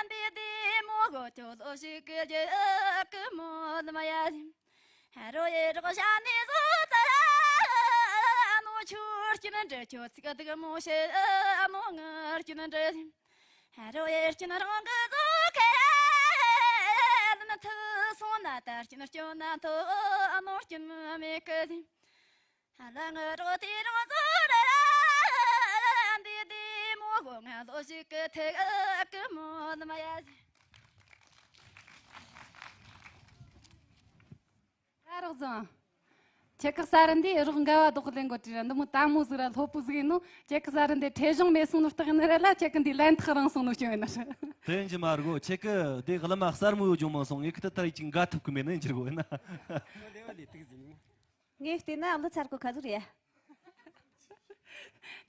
འདི་དེ་མོ་གོ། ཁྱོད་ལོ་ཞིག་གི་རྒྱུ་གི་མོ་ལ་མ་ཡ་ཟིན། ཧ་རོ་ཡེ་རོགས་ཞྭ་ནས་བཟོ་ཙ་ནོ། ཆུ་སྐྱིན་འདྲ་ཁྱོད་ཚིག་སྡུག་མོ་ཤེས་ནོ། ངར་སྐྱིན་འདྲ་ཟིན། ཧ་རོ་ཡེ་སྐྱིན་རང་གི་ཟོ་ཁེ་ནི་ཐུབ་སོང་ན། ད་སྐྱིན་སྐྱོ་ན་ཐོ་ནོ། སྐྱིན་མེད་ཁ་ཟིན། ཧ་ལ་ང་རོ་དེ་རང་ཟོ་ར་འདི་དེ་མོ་གོ། ང་ལོ་ཞིག་གི་ཐུག་གི་མོ་ལ་མ་ཡ་ཟིན། ཨ་རོགས་བཟང་། ཁྱེད་ཀྱི་གསར་འདི་རོགས་འགལ་བ་རྡོག་ལེན་གོ་དྲི་ར་འདི་མོ་དྭངས་མོ་ཟིག་ར་ལྷོད་པོ་ཟིག་ཡིན་ནོ། ཁྱེད་ཀྱི་གསར་འདི་ཁྲེ་གཞུང་མེད་སོང་ནོ་རྟགས་ཡིན་ནི་རེད་ལ། ཁྱེད་ཀྱི་འདི་ལན་ཐག་རིང་སོང་ནོ་སྐྱོན་ཡིན་ན་ར། དེ་ཡིན་གྱི་མ་རེད་གོ། ཁྱེད་ཀྱི་འདི་གླུ་མ་གསར་མོ་ཡོད་ཅུང་མང་སོང་། ངས་ཁི་ཏི་ཐར་ཡིག་ཅིག་འགའ་ཐུབ་གི་མེད་ནི་ཡིན་གྱི་རེད་གོ་ཡིན་ན། ངས་བལྟས་ན་གླུ་ཚར་གོ་ཁ་ཟིག་རེད་ཡ།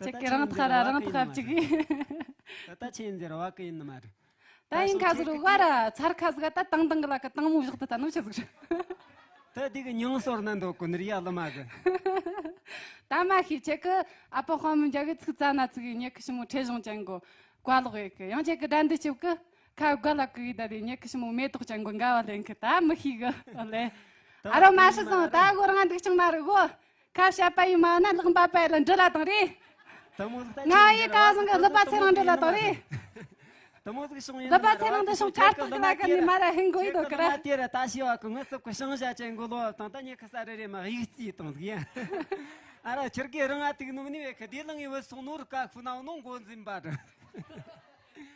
ཁྱེད་ཀྱི་རང་ཐག་ར་རང་ཐག་ཅིག་གིས། ད་ལྟ་ཆེན་ཟེར་བ་གི་ཡིན་ནི་མ་རེད། ད་ཡིན་ཁ་ཟིག་རུ་བ་ར་ཚར་ཁ་ཟིག་ད་དང་དང་གི་ལ་གི་དང་མོ་བཞག་ཏུ་ད་ནུ་ཆི་ཟིག་རེད། ད་དེ་གི་མྱིང་ཟོར་ན་འདོད་གོ་ནི་ར་ཡ་གླུ་མ་གི། ད་མ་ཤེས། ཁྱེད་ཀྱི་ཨ་ཕ་དཔའ་མོ་རྒྱ་གི་ཚིག་རྩ་ན་ཚིག་གི་ཉེ་གི་ཞི་མོ་ཁྲེ་གཞུང་ཅན་གོ་བཀའ་ལོག་ཡེ་གི། ཡང་ཁྱེད་ཀྱི་དགྲ་འདི་ཆིབ་གི་ཁ་བཀའ་ལ་གི་ཡི་ད་དེ་ཉེ་གི་ཞི་མོ་མེ་ཏོག་ཅན་གོ་འགའ་བ་ལེན་གི། ད་མི་ཤེས་གི་ལེ། ད་ཨ་རོ་མ་ཤི་སོང་། ད་གོ་རང་འདུག་ཅང་མ་རེད་གོ། ཁ་བཤད་པ་ཡིན་མ་ན་ལག་འབབ་པ་ཡིན་ལ་འདྲི་ལ་དང་རེད། ད་མོ་ཟིག་ད་ང་ཡི་ཁྱེད་ཀ་ཟང་གི་ལུ་པ་ཚེ་རིང་འདྲི་ལ་དང་རེད། ད་མོ་ཟིག་བྱུང་ཡིན་ལུ་པ་ཚེ་རིང་འདི་བྱུང་ཁ་ཐག་གི་ལ་ཀ་ནི་མ་ར་ཧིན་གོ་ཡི་དོ་ཀི་ར། ལ་དེ་ར་ད་ཤི་བ་གི་ངི་སུབ་གི་ཤིང་བྱ་ཅན་གོ་ལོ་བ་དང་ད་ཉེ་ཁ་ས་རེ་རེ་མ་ཡིག་རྩིས་དང་ཟིག་ཡ། ཨ་ར་ཁྱེར་གི་རང་ང་ཏིག་ནུག་ནི་བས་ཁི་དེ་ལང་ཡི་བུ་སོང་ནོར་ཀ་ཁུ་ནའོ་ནོ་འགོ་འཛིན་པ་ར།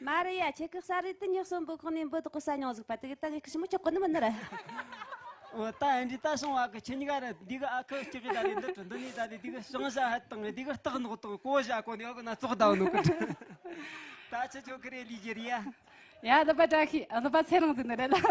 མ་རེད་ཡ། ཁྱེད་ཀྱི་གསར་རེད་དུ་ཉག་གསོན་པོ་ཁོང་ནས་འབུ་དོག་གི་ས་མྱོང་ཟིག་པ་དེ་གི་ད་ངས་ཁི་ཤི་མོ་ཆོག་གི་ནི་མིན་ནི་ར། འོ་ད་ཨེ་འདྲི་ད་སོང་བ་གི་ཁྱེད་གཉིས་ཀ་ར་འདི་གི་ཨ་ཁུ་སྐྱེ་གི་ད་རེད། འདི་དྲི་འདི་ནས་ད་རེད། འདི་གི་ཤིང་བྱ་ཧད་དང་འདི་གི་སྟག་ནོག་དང་གོ་བྱ་གོ་ནས་ཨ་གི་ན་ཙོག་ད་ནོ་གི་དྲི། ད་ཁྱེད་ཆོ་ཁི་རེ་ལི་ཇེ་རི་ཡ། ཡ་ལུ་པ་བཀྲ་ཤིས། ལུ་པ་ཚེ་རིང་ཟིན་ནི་རེད་ལ། ལུ་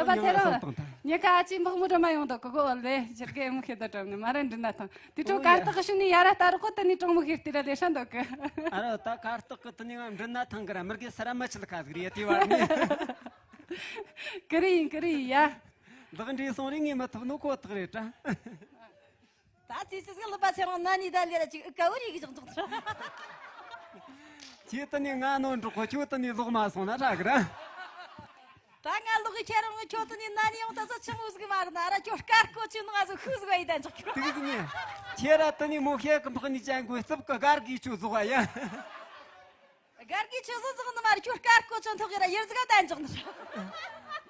པ་ཚེ་རིང་། ཉེ་ཁ་ཨ་ཅེ་འབག་མོ་འགྲོ་མ་ཡོང་དོ་ཀི་གོ་ལེ། ཞིར་གེ་མོ་ཁེ་ད་གྲམ་ནི་མ་ར་འདྲི་ན་ཐང་དེ་ཁྲོ་ཀར་སྟག་ཤུ་ནི་ཡ་ར་ལྟ་རོག་གོ་ད་ནི་གྲོང་མོ་ཁེ་ཏི་ར་ལེ་ཧྲ་འདོད་གི། ཨ་རོ་ད་ཀར་སྟག་གི་ད་ནི་ང་འདྲི་ན་ཐང་གི་ར། མི་གེ་ས་ར་མ་ཆི་ལ་ཁ་ཟིག་རེད་དེ་བར་ནི། ཀི་རི་ཡིན་ཀི་རི་ཡིན་ཡ། འདག་འདྲི་སོང་རེ་ངས་མི་ཐུབ་ནོ་ཁོ་ཐག་རེད་དྲ། ད་ཙི་ཙི་ཟིག་ལུ་པ་ཚེ་རིང་ན་ནི་ད་ལེ་ར་ཅིག་ཨུ་ཀ་བུ་རི་གི་ཅང་ཅོག་ཚ། ཁྱེད་ད་ནི་ང་ནོ་འགྲོ་གོ། ཁྱོད་ད་ནི་ལོག་མ་སོང་ན་ཧྲ་གི་ར། ད་ང་ལོག་གི་ཁྱེད་རང་ཁྱོད་ད་ནི་ན་ནི་ཡོང་ད་ཚ་ཆི་མོ་ཟིག་མ་རེད་ན་ར། ཁྱོད་སྐར་ཁོ་ཆུ་ནང་ང་ཟིག་ཤུ་ཟིག་བ་ཡི་ད་ཅོག་ཁྱོད། དེ་གི་ནི་ཁྱེད་ར་ད་ནི་མོ་ཤེ་གི་འཕག་ནི་ཅན་གོ་རྩིབ་གི་སྒར་གི་ཆུ་ཟོག་བ་ཡ། སྒར་གི་ཆུ་ཟོག་ཟོག་ནི་མ་རེད། ཁྱོད་སྐར་ཁོ་ཆུ་ཐོག་གི་ར་ཡིར་ཟིག་ད་ཅོག་ནི།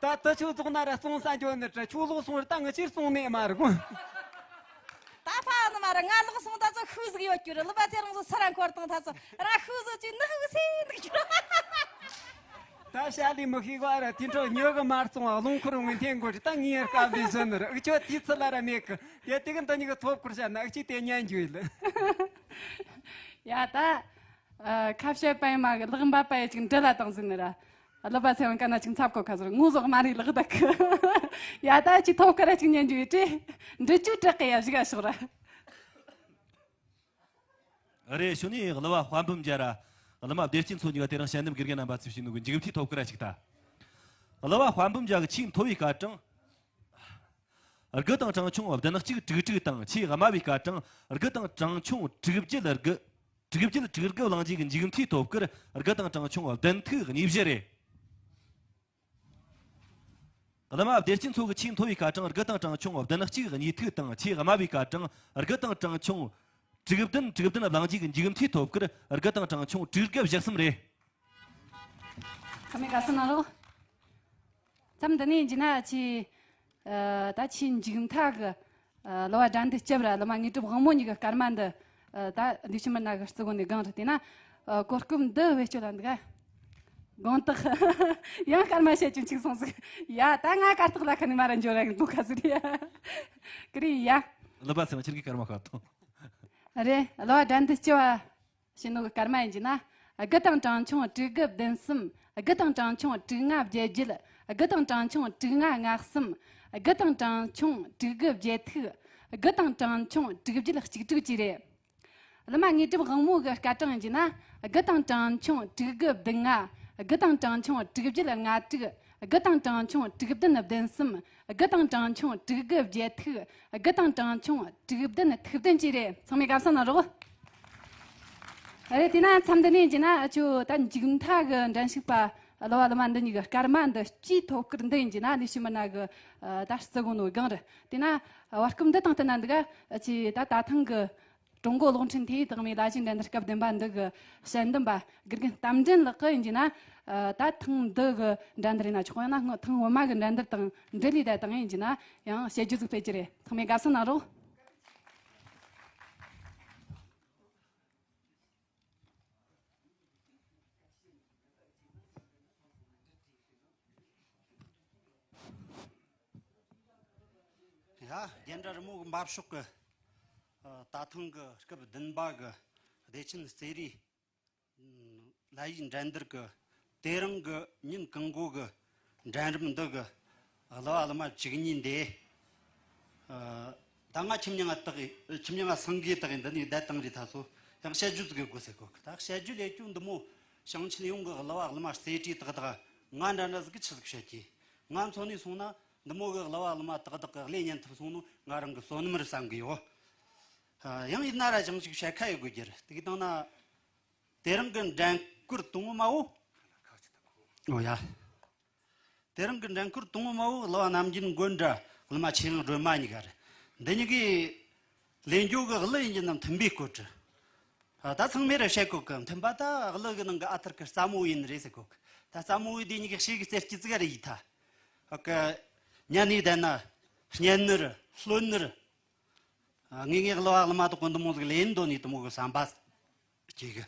ད་ད་ཆུ་ཟོག་ན་ར་སོང་ས་འཇོག་ནི་དྲ། ཆུ་ལོག་སོང་ར་ད་ང་ཕྱིར་སོང་ནས་མ་རེད་གོ། ད་ཕ་ནི་མ་ར་ང་ལོག་སོང་ད་ཚོ་ཤུ་ཟིག་ཡོད་རྒྱུ་རེད། ལུ་པ་ཚེ་རིང་ཚོ་སི་ར་འཁོར་དང་ད་ཚོ་ར་ཤུ་ཟིག་ཅིག་ནི་ཤུ་སེ་འདུག་རྒྱུ་རེད། ད་ཤ་ལི་མི་ཤི་གོ་ཨ་ར་དེ་འཕྲོ་ཉོ་གི་མར་སོང་བ་རླུང་འཁོར་ངོས་འཐེན་དགོས་རེད། ད་ངའི་སྐབས་ལས་བཞིན་ནི་རེད། ཨུ་ཆོ་དེ་ཚི་ལ་ར་མེད་གི། དེ་དེ་གི་འདི་གཉིས་གི་ཐོབ་ཁུར་བྱ་ན་ཨུ་ཆི་དེ་ཉན་རྒྱུ་ཡིན་ལ། ཡ་ད། ཨ་ཁ་བཤད་པ་ཡིན་མ་གི་ལག་འབབ་པ་ཡི་ཅིག་འདྲི་ལ་དང་ཟིན་ནི་ར། གླུ་པ་ཚེ་རིང་ག་ན་ཅིག་འཚབ་གོ་ཁ་ཟེར་ངོ་ཟོག་མ་རེད་ལག་ད་ཁི། ཡ་ད་ཅི་ཐོབ་ཁ་ར་ཅིག་ཉན་རྒྱུ་ཡོད་དྲེ། འདྲི་ཅུ་དྲག་གི་ཡ་བཞི་ག་ཤོག་ར། རེད། ཤུ་ནི་གླུ་བ་དཔལ་འབུམ་རྒྱལ་ར། གླུ་མ་བདེ་སྐྱིད་མཚོ་གཉིས་ཀ་དེ་རིང་དཔྱད་འདེམས་དགེ་རྒན་རྣམ་པ་ཚོས་བྱས་ནོ་གི་མཇུག་མཐའི་ཐོབ་ཁ་ར་ཅིག་ད། གླུ་བ་དཔལ་འབུམ་རྒྱལ་གི་ཆེས་མཐོ་བའི་སྐར་གྲངས། དགུ་དང་གྲངས་ཆུང་བདུན་གཅིག་དྲུག་དྲུག་དང་ཆེས་དམའ་བའི་སྐར་གྲངས་དགུ་དང་གྲངས་ཆུང་དྲུག་བརྒྱད་དགུ། དྲུག་བརྒྱད་དྲུག་དགུ་བླངས་རྗེས་ཀྱི་མཇུག་མཐའི་ཐོབ་སྐར་དགུ་དང་གྲངས་ཆུང་བདུན་ཐིག་གཉིས་བཞི་རེད། གླུ་མ་བདེ་སྐྱིད་མཚོ་གི་ཆེས་མཐོ་བའི་སྐར་གྲངས་དགུ་དང་གྲངས་ཆུང་བདུན་གཅིག་གཉིས་ཐིག་དང་ཆེས་དམའ་བའི་སྐར་གྲངས་དགུ་དང་གྲངས་ཆུང་དྲུག་བདུན་དྲུག་བདུན་བླངས་རྗེས་ཀྱི་མཇུག་མཐའི་ཐོབ་སྐར་དགུ་དང་གྲངས་ཆུང་དྲུག་དགུ་བཞི་གསུམ་རེད། ཚང་མས་དགའ་བསུ་གནང་རོགས། མཚམས་འདི་ནས་ཡིན་གྱི་ན་ཆེས། ཨ། ད་ཆེས་མཇུག་མཐའ་གི། ཨ། གླུ་བ་དགྲ་འདུལ་སྐྱབས་ར་གླུ་མ་དངོས་གྲུབ་དབང་མོ་གཉིས་ཀྱི་སྐར་མ་འདི། ཨ། ད་འདི་ཕྱི་མི་ན་གི་བརྩི་གོ་ནས་སྒང་རེད་དེ་ན། ཨ། གོ་སྐབས་འདི་བེད་སྤྱོད་ལ་འདུག་ག་དགོངས་དག་ཡང་སྐར་མ་བཤད་རྒྱུ་འཆུག་སོང་ཟིག་ཡ་ད་ང་སྐར་ཐོག་ལ་ཁ་ནས་མ་ར་འཇོ་ར་གི་འདུག་ག་ཟིག་རེད་ཡ། ཀི་རི་ཡ། གླུ་པ་ཚེ་རིང་ཁྱེད་ཀྱི་སྐར་མ་ཁ་ཐོག་རེད། གླུ་བ་དགྲ་འདུལ་སྐྱབས་བ། ཕྱི་ནོ་གི་སྐར་མ་ཡིན་གྱི་ན། དགུ་དང་གྲངས་ཆུང་དྲུག་དགུ་བདུན་གསུམ། དགུ་དང་གྲངས་ཆུང་དྲུག་ལྔ་བརྒྱད་བརྒྱད། དགུ་དང་གྲངས་ཆུང་དྲུག་ལྔ་ལྔ་གསུམ། དགུ་དང་གྲངས་ཆུང་དྲུག་དགུ་བརྒྱད་ཐིག་དགུ་དང་གྲངས་ཆུང་དྲུག་བརྒྱད་གཅིག་དྲུག་བཅས་རེད། གླུ་མ་དངོས་གྲུབ་དབང་མོ་གི་སྐར་གྲངས་ཡིན་གྱི་ན། དགུ་དང་གྲངས་ཆུང་དྲུག་དགུ་བདུན་ལྔ། དགུ་དང་གྲངས་ཆུང་དྲུག་བརྒྱད་ལྔ་དྲུག་དགུ་དང་གྲངས་ཆུང་དྲུག་བདུན་བདུན་གསུམ། དགུ་དང་གྲངས་ཆུང་དྲུག་དགུ་བརྒྱད་ཐིག་དགུ་དང་གྲངས་ཆུང་དྲུག་བདུན་ཐིག་བདུན་བཅས་རེད། ཚང་མས་དགའ་བསུ་གནང་རོགས། རེད། དེ་ན་མཚམས་འདི་ནས་ཡིན་གྱི་ན་ཨ་ཆོ་ད་མཇུག་མཐའ་གི་འགྲན་ཞུགས་པ་གླུ་བ་གླུ་མ་འདི་གཉིས་ཀྱི་སྐར་མ་འདི་སྤྱིའི་ཐོབ་སྐར་འདི་ཡིན་གྱི་ན་ལས་ཕྱི་མི་ན་གི་ད་བརྩི་གོ་ནོ་སྒང་རེད། དེ་ན་བར་སྐབས་འདི་དང་བསྟུན་ན་འདི་ག་ཨ་ཆི་ད་ད་ཐེངས་གི་ཀྲུང་གོ་གློག་འཕྲིན་ཐེ་ཡི་དང་མའི་ལ་གཞས་འགྲན་བསྡུར་སྐབས་བདུན་པ་འདི་གི་དཔྱད་འདེམས་པ་དགེ་རྒན་རྟ་མགྲིན་ལགས་ཀྱིས་ཡིན་གྱི་ན། ཨ། ད་ཐེངས་འདི་གི་འགྲན་བསྡུར་ཡིན་ན་ཆོག་ཡང་ན་སྔོན་ཐེངས་སྔོན་མ་གི་འགྲན་བསྡུར་དང་འབྲེལ་ལས་ད་དང་ཡིན་གྱི་ན་ཡང་དཔྱད་བརྗོད་ཟིག་སྤེལ་གྱི་རེད། ཚང་མས་དགའ་བསུ་གནང་རོགས། ཡ། རྒྱན་དྲ་རི་མོ་གི་འབབ་ཕྱོགས་ཀྱི། ཨ། ད་ཐེངས་ཀྱི་སྐབས་བདུན་པ་གི་བདེ་ཆེན་རྩེད་རིགས་ལ་ཡིག་འགྲན་བསྡུར་གྱི་དེ་རིང་གི་ཉིན་གང་གོ་གི་འགྲན་རིམ་འདི་གི་གླུ་བ་གླུ་མ་བཅུ་གཉིས་འདི། ཨ། ད་ང་ཁྱིམ་ཉང་ང་བཏགས་ཡི། ཁྱིམ་ཉང་ང་སེང་གེ་བཏགས་ཡི། འདི་ནས་བསྡད་བཏང་རེད། ད་སོ་ཡང་དཔྱད་བརྗོད་ཟིག་དགོས་ཟེར་གོ། ད་དཔྱད་བརྗོད་ལས་ཀྱང་འདི་མོ་ཞིང་ཆེན་ཡོངས་ཀྱི་གླུ་བ་གླུ་མ་རྩེད་རིགས་དག་དག་ང་འདྲ་འདྲ་ཟིག་གི་ཆི་ཟིག་བཤད་ཀྱི། ང་མཚོན་ནས་སོང་ན་འདི་མོ་གི་གླུ་བ་གླུ་མ་དག་དག་གི་གླུ་ཉན་ཐུབ་སོང་ནོ་ང་རང་གི་བསོད་ནམས་རེད་བསམ་གི་ཡོད། ཨ། ཡང་ཡིན་ན་ར་ཅང་ཞིག་བཤད་ཁ་ཡོད་དགོས་རྒྱུ་རེད། དེ་གི་སྟེང་ན། དེ་རིང་གི་འགྲན་བསྐུར་དང་པོ་མ་བོ། ཨོ་ཡ། དེ་རིང་གི་འགྲན་བསྐུར་དང་པོ་མ་བོ་གླུ་བ་ནམ་རྒྱུན་མགོན་འདྲ་གླུ་མ་ཆོས་དབྱིངས་སྒྲོལ་མ་གཉིས་ཀ་རེད། འདི་གཉིས་ཀའི་ལེན་རྒྱུ་གི་གླུ་ཡིན་གྱི་ན་མཐུན་པའི་སྐོར་བྲིས། ཨ། ད་ཚང་མས་ར་བཤད་གོ་གི། མཐུན་པ་ད་གླུ་གི་ནང་གི་ཨ་ཐུར་གི་རྩ་མོ་ཡིན་རེད་ཟེར་གོ་གི། ད་རྩ་མོ་ཡིན་དེ་གཉིས་ཀའི་ཤེས་གི་རྩེར་སྐྱི་ཙི་ག་རེ་ཡིན་ཐ། ཨ་ཀ་ཉན་ནི་ད་ན་སྙན་ནི་རེད། ལྷོད་ནི་རེད། ཨ། ངས་ངའི་གླུ་བ་གླུ་མ་དག་གོ་འདི་མོ་ཟིག་ལེན་འདོད་ནི་དེ་མོ་གི་བསམ་པ་སྐྱེ་གི།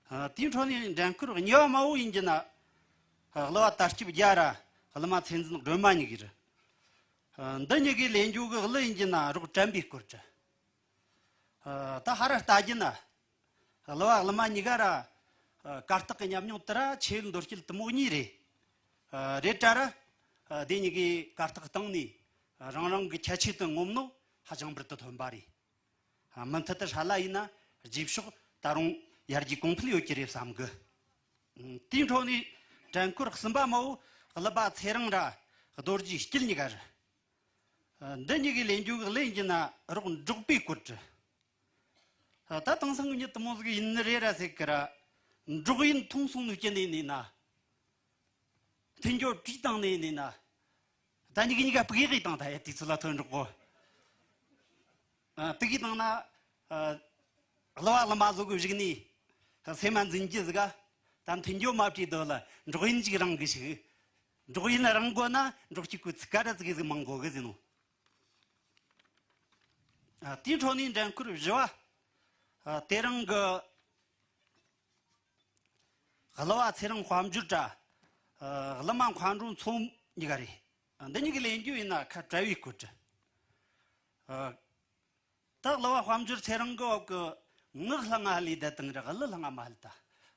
ཨ། དེའི་འཕྲོ་ནས་འགྲན་བསྐུར་གཉིས་པ་མ་བོ་ཡིན་གྱི་ན། ཨ། གླུ་བ་དར་སྐྱིབས་རྒྱལ་ར་གླུ་མ་ཚེ་འཛིན་སྒྲོལ་མ་གཉིས་ཀྱི་རེད། ཨ། འདི་གཉིས་ཀའི་ལེན་རྒྱུ་གི་གླུ་ཡིན་གྱི་ན་རོགས་དྲན་པའི་སྐོར་བྲིས། ཨ། ད་ཧ་ར་ལྟ་རྒྱུ་ན། གླུ་བ་གླུ་མ་གཉིས་ཀ་ར། ཨ། གར་སྟེགས་ཀྱི་ཉམས་མྱོང་དེ་ར་ཆོས་འདོར་སྐྱིད་དེ་མོ་གཉིས་རེད། ཨ། རེད་དྲ་ར། ཨ། དེ་གཉིས་ཀའི་གར་སྟེགས་སྟེང་ནས་རང་རང་གི་ཁྱད་ཆོས་དེ་ངོམ་ནོ་ཧ་ཅང་འབུར་དུ་ཐོན་པ་རེད། ཨ། མུ་མཐུད་དུ་ཧྲ་ལ་ཡིན་ན་རྗེས་ཕྱོགས་ད་རུང་ཡར་རྒྱས་གོང་འཕེལ་ཡོད་ཀྱི་རེད་བསམ་གི། ཨ། དེའི་འཕྲོ་ནས་འགྲན་བསྐུར་གསུམ་པ་མ་བོ་གླུ་པ་ཚེ་རིང་ར་རྡོ་རྗེ་སྐྱིད་གཉིས་ཀ་རེད། ཨ། འདི་གཉིས་ཀའི་ལེན་རྒྱུ་གི་གླུ་ཡིན་གྱི་ན་རོགས་འབྲོག་པའི་སྐོར་བྲིས། ཨ། ད་དེང་སང་གི་མྱི་དེ་མོ་ཟིག་ཡིན་ནི་རེད་ར་ཟེར་གི་ར། འབྲོག་ཡིན་མཐོང་སོང་ནོ་སྐྱེ་ནས་ནས་ན། མཐུན་སྦྱོར་བྲིས་བཏང་ནས་ནས་ན། ད་གཉིས་ཀ་གཉིས་ཀ་སྤུ་གེ་གི་བཏང་ད་ཡ་དུས་ཚོད་ལ་ཐོན་འགྲོ་གོ། ཨ། སྤུ་གེ་བཏང་ན། ཨ། གླུ་བ་གླུ་མ་བཟོ་གི་བཞུགས་ནས། སེམས་མ་འཛིན་གྱི་ཟིག་ག་ད་མཐུན་སྦྱོར་མ་བྲིས་འདོད་ལ་འབྲོག་ཡིན་ཅིག་རང་གི་ཞིག་འབྲོག་ཡིན་རང་དགོས་ན་འབྲོག་གཅིག་གི་ཚིག་ཀ་ར་ཙིག་གེ་ཟིག་མང་དགོས་གི་ཟེར་ནོ། ཨ། དེའི་འཕྲོ་ནས་འགྲན་བསྐུར་བཞི་བ། ཨ། དེ་རིང་གི་གླུ་བ་ཚེ་རིང་དཔལ་འབྱོར་དྲ། ཨ། གླུ་མ་མཁའ་འགྲོ་མཚོ་གཉིས་ཀ་རེད། འདི་གཉིས་ཀྱི་ལེན་རྒྱུ་ཡིན་ན་ཁ་བྲལ་བའི་སྐོར་བྲིས། ཨ། ད་གླུ་བ་དཔལ་འབྱོར་ཚེ་རིང་གི་འོག་གི་ངག་ལྷང་ང་ལས་བསྡད་དང་ར་གླུ་ལྷང་ང་མ་ལ་ད།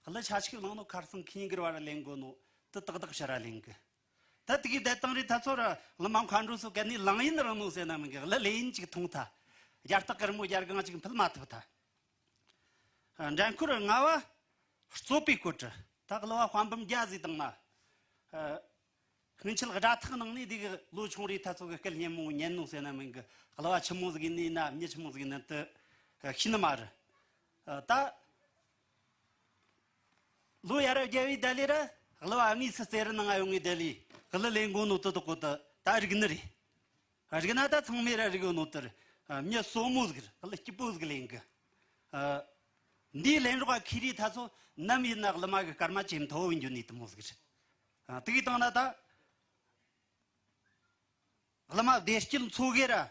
གླུ་ཆ་ཆིག་བླངས་ནོ་ཁར་སང་ཁེ་ཉིན་གི་བར་ལེན་དགོས་ནོ། དུ་ཏག་ཏག་ཕྱིར་ར་ལེན་གི། ད་དེ་གི་བསྡད་བཏང་རེད། ད་ཚོ་ར་གླུ་མ་མཁའ་འགྲོ་ཚོ་ག་ནས་ལངས་ཡིན་རང་ནོ་ཟེར་ན་མིན་གི། གླུ་ལེན་ཡིན་ཅིག་ཐུང་ཐ། རྒྱ་སྟག་དཀར་མོ་རྒྱ་སྒང་ཅིག་འཕུལ་མ་ཐུབ་ཐ། འགྲན་ཁུར་ལྔ་བ། རྩོད་པའི་སྐོར་དྲི། ད་གླུ་བ་དཔལ་འབུམ་རྒྱལ་ཟིག་དང་ན། སྔོན་ཆད་སྒྲ་ཐག་ནང་ནས་དེ་གི་ལོ་ཆུང་རེ་ཐ་ཚོ་གི་སྐད་སྙན་མོ་ཉན་ནོ་ཟེར་ན་མིན་གི། གླུ་བ་ཆི་མོ་ཟིག་ཡིན་ནི་ན་མྱི་ཆི་མོ་ཟིག་ཡིན་ནི་དུ་ཤེས་ནི་མ་རེད། ད་ལོ་ཡར་རྒྱལ་བའི་ད་ལེ་ར་གླུ་བ་དངོས་སུ་རྩེ་རུ་ནང་ང་ཡོང་ངེ་ད་ལེ་གླུ་ལེན་གོ་ནོ་དུ་དུ་གོ་ད་ད་རིག་ནི་རེད། རིག་ན་ད་ཚང་མས་ར་རིག་ཡོད་ནོ་དུ་རེད། མྱི་སོ་མོ་ཟིག་རེད། གླུ་སྐྱིད་པོ་ཟིག་ལེན་གི། འདིའི་ལེན་རོགས་ཁི་རི་ཐ་ཚོ་ནམ་ཡིན་ན་གླུ་མ་གི་སྐར་མ་ཇེ་མཐོ་བོ་འགྱོ་ནི་དུ་མོ་ཟིག་རེད། དེ་གི་སྟེང་ན་ད། གླུ་མ་བདེ་སྐྱིད་མཚོ་གེ་ར།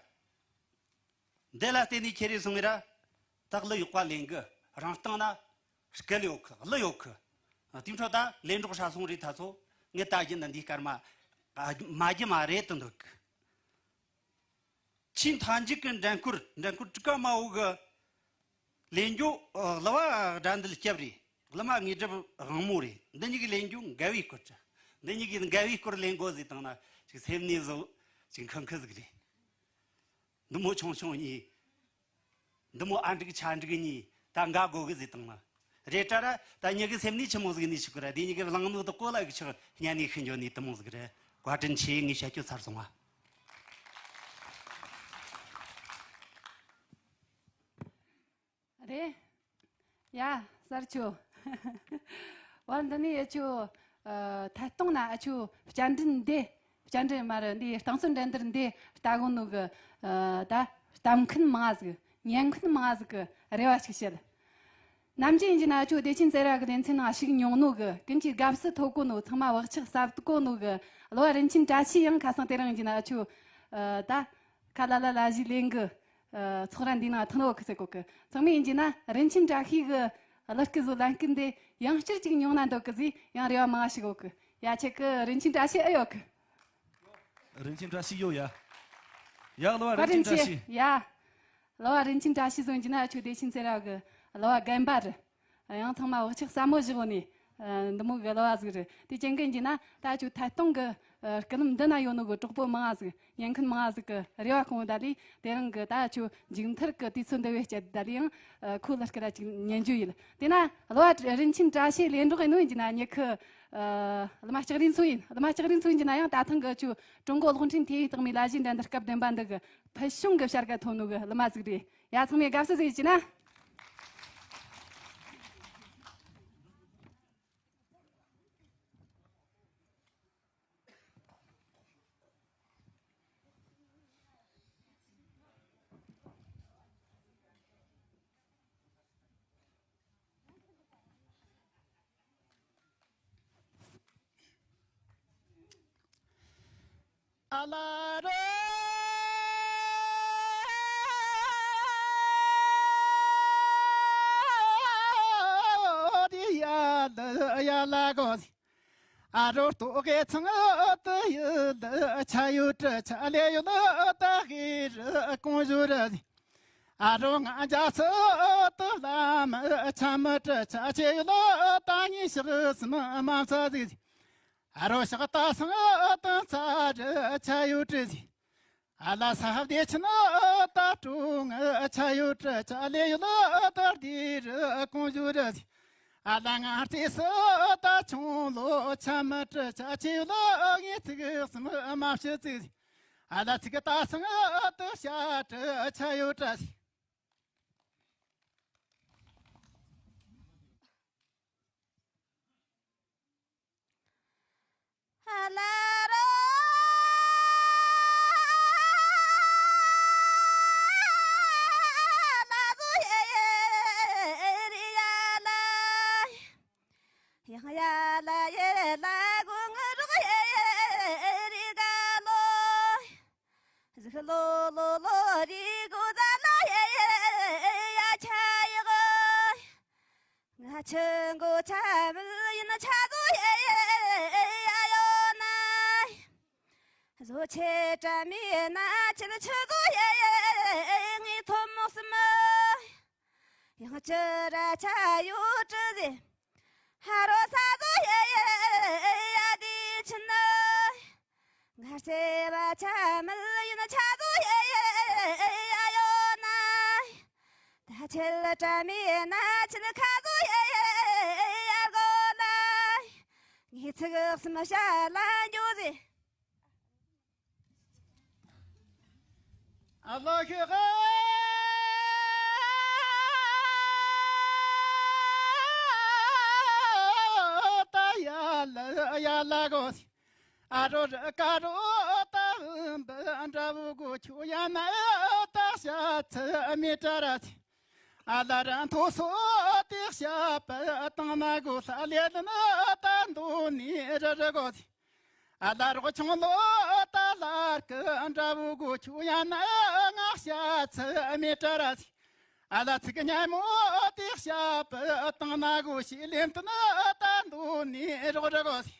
འདི་ལ་བརྟེན་ནས་ཁྱེད་རེ་སོང་ངེ་ར། ད་གླུ་ཡག་པ་ལེན་གི། རང་སྟེང་ན་སྐད་ཡོད་གི། གླུ་ཡོད་གི། དེ་འཕྲོ་ད་ལེན་གྲོགས་ཧྲ་སོང་རེ་ཐ་ཚོ་ངས་ད་གྱི་ན་འདི་སྐར་མ་མ་གྱི་མ་རེད་དུ་འདུག་གི། ཆེས་མཐའ་མཇུག་གི་འགྲན་ཁུར། འགྲན་ཁུར་དྲུག་ཀ་མ་འོ་གི། ལེན་རྒྱུ་གླུ་བ་དགྲ་འདུལ་སྐྱབས་རེད། གླུ་མ་དངོས་གྲུབ་དབང་མོ་རེད། འདི་གཉིས་ཀྱི་ལེན་རྒྱུ་འགལ་བའི་སྐོར་དྲི། འདི་གཉིས་ཀྱི་འགལ་བའི་སྐོར་ལེན་དགོས་ཟིག་བཏང་ན་ཅིག་སེམས་ནས་བཟོ་ཅིག་འཁང་ཁུ་ཟིག་རེད། འདི་མོ་ཆུང་ཆུང་གཉིས། འདི་མོ་ཨ་འགྲིག་ཆ་འགྲིག་གཉིས་ད་འགའ་དགོས་གི་ཟིག་བཏང་ན། རེད་དྲ་ར་ད་མྱི་གི་སེམས་ནས་ཆི་མོ་ཟིག་ནས་ཆི་གི་ར། དེ་གཉིས་ཀྱི་བླངས་ནོ་དུ་གོ་ལ་གི་ཆི་གཉན་ནས་ཤི་འགྱོ་ནས་དུ་མོ་ཟིག་རེད། བཀའ་དྲིན་ཆེ། ངས་བཤད་རྒྱུ་ཚར་སོང་ང་། རེད། ཡ། གསར་ཆོ། བར་འདི་ནས་ཨ་ཆོ། ཨ། ཐད་གཏོང་ན་ཨ་ཆོ་བསྐྱར་འགྲན་འདི། བསྐྱར་འགྲན་མ་རེད། འདི་རྟིང་རྩོད་འགྲན་བསྡུར་འདི་ལྟ་གོ་ནོ་གི། ཨ། ད་ལྟ་མཁན་མང་ཟིག་ཉན་མཁན་མང་ཟིག་གི་རེ་བ་ཞིག་བྱེད། ནམ་རྒྱུན་ཡིན་གྱི་ན་ཨ་ཆོ་བདེ་ཆེན་ཚེ་ར་གི་ལེ་ཚན་ནང་ཞུགས་མྱོང་ནོ་གི། ཀུན་གྱིས་དགའ་བསུ་ཐོབ་གོ་ནོ། ཚང་མ་བག་ཆགས་ཟབ་གོ་ནོ་གི། གླུ་བ་རིན་ཆེན་བཀྲ་ཤིས་ཡང་ཁ་སང་དེ་རིང་ཡིན་གྱི་ན་ཨ་ཆོ། ཨ། ད། ཁ་ལ་ལ་ལ་ཞིག་ལེན་གི། ཨ། ཚོགས་ར་འདི་ནང་ཐོན་ཡོད་གི་ཟེར་གོ་གི། ཚང་མས་ཡིན་གྱི་ན་རིན་ཆེན་བཀྲ་ཤིས་གི་གླུ་སྐད་བཟོ་ལེན་སྐད་འདི་ཡང་བསྐྱར་ཅིག་མྱོང་ན་འདོད་གི་ཟིག་ཡང་རེ་བ་མང་ཞིག་ཡོད་གི། ཡ། ཁྱེད་ཀྱི་རིན་ཆེན་བཀྲ་ཤིས་ཨེ་ཡོད་གི། རིན་ཆེན་བཀྲ་ཤིས་ཡོད་ཡ། ཡ། གླུ་བ་བཀའ་རིན་དྲིན་ཆེན་བཀྲ་ཤིས། ཡ། གླུ་བ་རིན་ཆེན་བཀྲ་ཤིས་ཟེར་གྱི་ན་ཨ་ཆོ་བདེ་ཆེན་ཚེ་ར་གི་གླུ་བ་རྒན་པ་རེད། ཡང་ཚང་མ་བག་ཆགས་ཟབ་མོ་བཞག་ནས། ཨ། འདི་མོ་གི་གླུ་བ་ཟིག་རེད། དེ་རྐྱེན་གྱིས་ཡིན་གྱི་ན་ད་ཨ་ཆོ་ཐད་གཏོང་གི། ཨ། སྐུ་ལམ་འདི་ན་ཡོད་ནོ་གི་གྲོགས་པོ་མང་ང་ཟིག་ཉན་མཁན་མང་ང་ཟིག་གི་རེ་བ་སྐོང་བ་ད་ལས་དེ་རིང་གི་ད་ཨ་ཆོ་མཇུག་མཐར་གི་དུས་ཚོད་འདི་བས་སྤྱད་ད་ལས་ཡང་། ཨ། ཁོ་ལ་སྐད་ལ་ཅིག་ཉན་རྒྱུ་ཡིན། དེ་ན་གླུ་བ་རིན་ཆེན་བཀྲ་ཤིས་ལེན་རོགས་ཡིན་ནོ་ཡིན་གྱི་ན་མྱི་ཁུ། ཨ། གླུ་མ་ལྕགས་རི་མཚོ་ཡིན། གླུ་མ་ལྕགས་རི་མཚོ་ཡིན་གྱི་ན་ཡང་ད་ཐེངས་གི་ཨ་ཆོ་ཀྲུང་གོ་གློག་འཕྲིན་ཐེ་བའི་རྟགས་མའི་ལ་གཞས་འགྲན་བསྡུར་སྐབས་བདུན་པ་འདི་གི་ཕུལ་བྱུང་གི་བྱ་དགའ་ཐོབ་ནོ་གི་གླུ་མ་ཟིག་རེད། ཡ། ཚང་མས་དགའ་བསུ་ཟིག་བྱས་ན། ཨ་ལ་རོ། དེ་ཡ་ལ་ཡ་ལ་གོ། ཨ་རོ་ལྟོ་གེ་ཚང་དུ་ཡུལ་ཆ་ཡོད་དྲི་ཆ་ལེ་ཡོད་ད་གི་རི་ཀོང་ཞུ་རི། ཨ་རོ་ང་འཇའ་ཚུ་དུ་ལ་མི་ཆ་མི་དྲི་ཆ་ཆེ་ཡོད་ད་ངའི་ཞག་སི་མི་མ་ཚ་ཟིག་ཨ་རོ་ཞག་ད་སང་དུ་ཚ་རི་ཆ་ཡོད་དྲི་ཟིག་ཨ་ལ་ས་བདེ་ཆེན་ད་ཀྲུང་ཆ་ཡོད་དྲི་ཆ་ལེ་ཡོད་ད་དེ་རི་ཀོང་ཞུ་རི་ཟིག་ཨ་ལ་ང་རྩེ་སི་ད་ཆུང་ལོ་ཆ་མི་དྲི་ཆ་ཆེ་ཡོད་ངའི་ཚིག་སི་མི་མ་ཤི་ཟིག་ཨ་ལ་ཚིག་ད་སང་དུ་ཤ་དྲི་ཆ་ཡོད་དྲི་ཟིག་ཨ་ལ་རོ། ལ་ཟུ་ཡེ་ཡེ་རི་ཡ་ལ། ཡང་ཡ་ལ་ཡེ་ལ་གུང་རོག་ཡེ་ཡེ་རི་ག་ལོ། ཟིག་ལོ་ལོ་ལོ་རི་གུ་ཛ་ལོ་ཡེ་ཡ་ཆ་ཡི་གོ། ང་ཆུ་མགོ་ཆ་མིལ་ཡིན་ཆ་ཟོ་ཡེ་ཡ་ཡོ་ན། ཟོ་ཆེ་དྲ་མི་ན་ཆེ་ཆུ་ཟོ་ཡེ་ངའི་ཐོམ་མོ་སི་མི། ཡང་ཅི་ར་ཆ་ཡོ་ཀྲི་ཟེ། ཧ་རོ་ས་ཟོ་ཡེ་ཡ་ དྲ་མེད་ན་ཆེན་ཁ་བཟོ་ཡ་ཡ་ཡ་གོ་ལ། ངའི་ཚིག་གསུམ་བཤད་ལ་འགྱོ་ཟེ། ཨ་ལ་ཤི་ཧ་ད་ཡ་ལ་ཡ་ལ་གོ་ཟེ། ཨ་རོ་ར་ཀ་རོ་ད་བུམ་པ་འདྲ་བོ་གོ་ཁྱོ་ཡ་ན་ད་ཤ་ཚ་མི་དྲ་ར་ཟེ། ཨ་ལ་ར་མཐོ་སོ་དེ་ཤ་པ་དང་ན་གོ་ས་ལེ་ལ་ན་ད་འདོ་ནི་ར་ར་གོ་ཟེ། ཨ་ལ་རོགས་ཆུང་ལོ་ད་ལར་ཀི་འདྲ་བོ་གོ་ཁྱོ་ཡ་ན་ང་ཤ་ཚ་མི་དྲ་ར་ཟེ། ཨ་ལ་ཚིག་ཉ་མོ་དེ་ཤ་པ་དང་ན་གོ་ཤི་ལེམ་དུ་ན་ད་འདོ་ནི་རོགས་ར་གོ་ཟེ།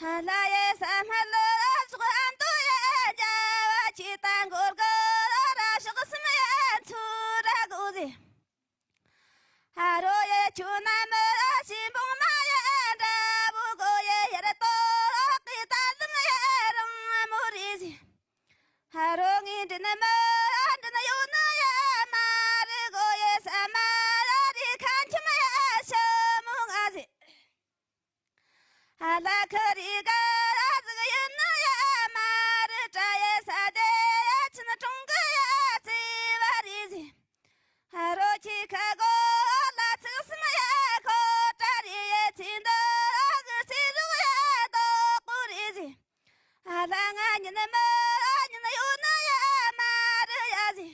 ཧ་ལ་ཡེ་ས་མ་ལོ་ཚོགས་ཨན་ཏོ་ཡེ་རྒྱ་བ་ཆི་ཏང་གོར་གོ་ར་ཤོག་སམ་ཡེ་ཚུ་ར་གོ་ཟེ། ཧ་རོ་ཡེ་ཆུ་ན་མ་ཤིང་བོང་མ་ཡེ་འདྲ་བུ་གོ་ཡེ་ཡར་ཏོ་ཀི་ཏ་ལམ་ཡེ་རང་མོ་རི་ཟེ། ཧ་རོ་ངི་འདྲི་ན་མ་འདྲི་ན་ཡོ་ན་ཡེ་མ་རི་གོ་ཡེ་ས་མ་ར་རི་ཁ་ཆི་མ་ཡེ་ཤ་མུ་ང་ཟེ། ཨ་ལ་ཁ་རི་ག་ར་ཟིག་ཡིན་ན་ཡ་མ་རི་ཏྲ་ཡེ་ས་དེ་ཡ་ཆིན་ཀྲུང་གི་ཡ་ཙི་བ་རི་ཟི། ཨ་རོ་ཁྱི་ཁ་གོ་ལ་ཚིག་སི་མ་ཡ་ཁོ་ཏྲ་རི་ཡེ་ཚི་འདི་གི་ཚི་རུག་ཡ་དོ་ཀུ་རི་ཟི། ཨ་ལ་ང་ཉིན་མ་ཉིན་ཡོད་ན་ཡ་མ་རི་ཡ་ཟི།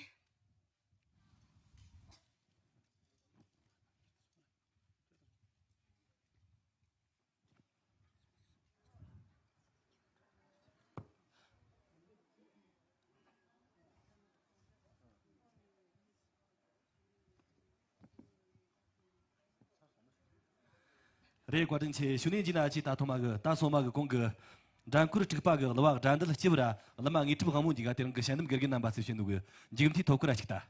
རེད། བཀའ་དྲིན་ཆེ། ཞུ་ནས་ཇི་ན་ཅི་ད་ཐོ་མ་གི་ད་སོ་མ་གི་གོང་གི་འགྲན་ཁུལ་དྲུག་པ་གི་གླུ་བ་དགྲ་འདུལ་སྐྱིབས་ར་གླུ་མ་དངོས་གྲུབ་དབང་མོ་འདི་ག་དེ་རིང་གི་ཞལ་འདེམས་དགེ་རྒན་རྣམ་པ་སུ་བྱེད་འདུག་གི་མཇུག་མཐའི་ཐོབ་སྐར་ར་ཞིག་ད།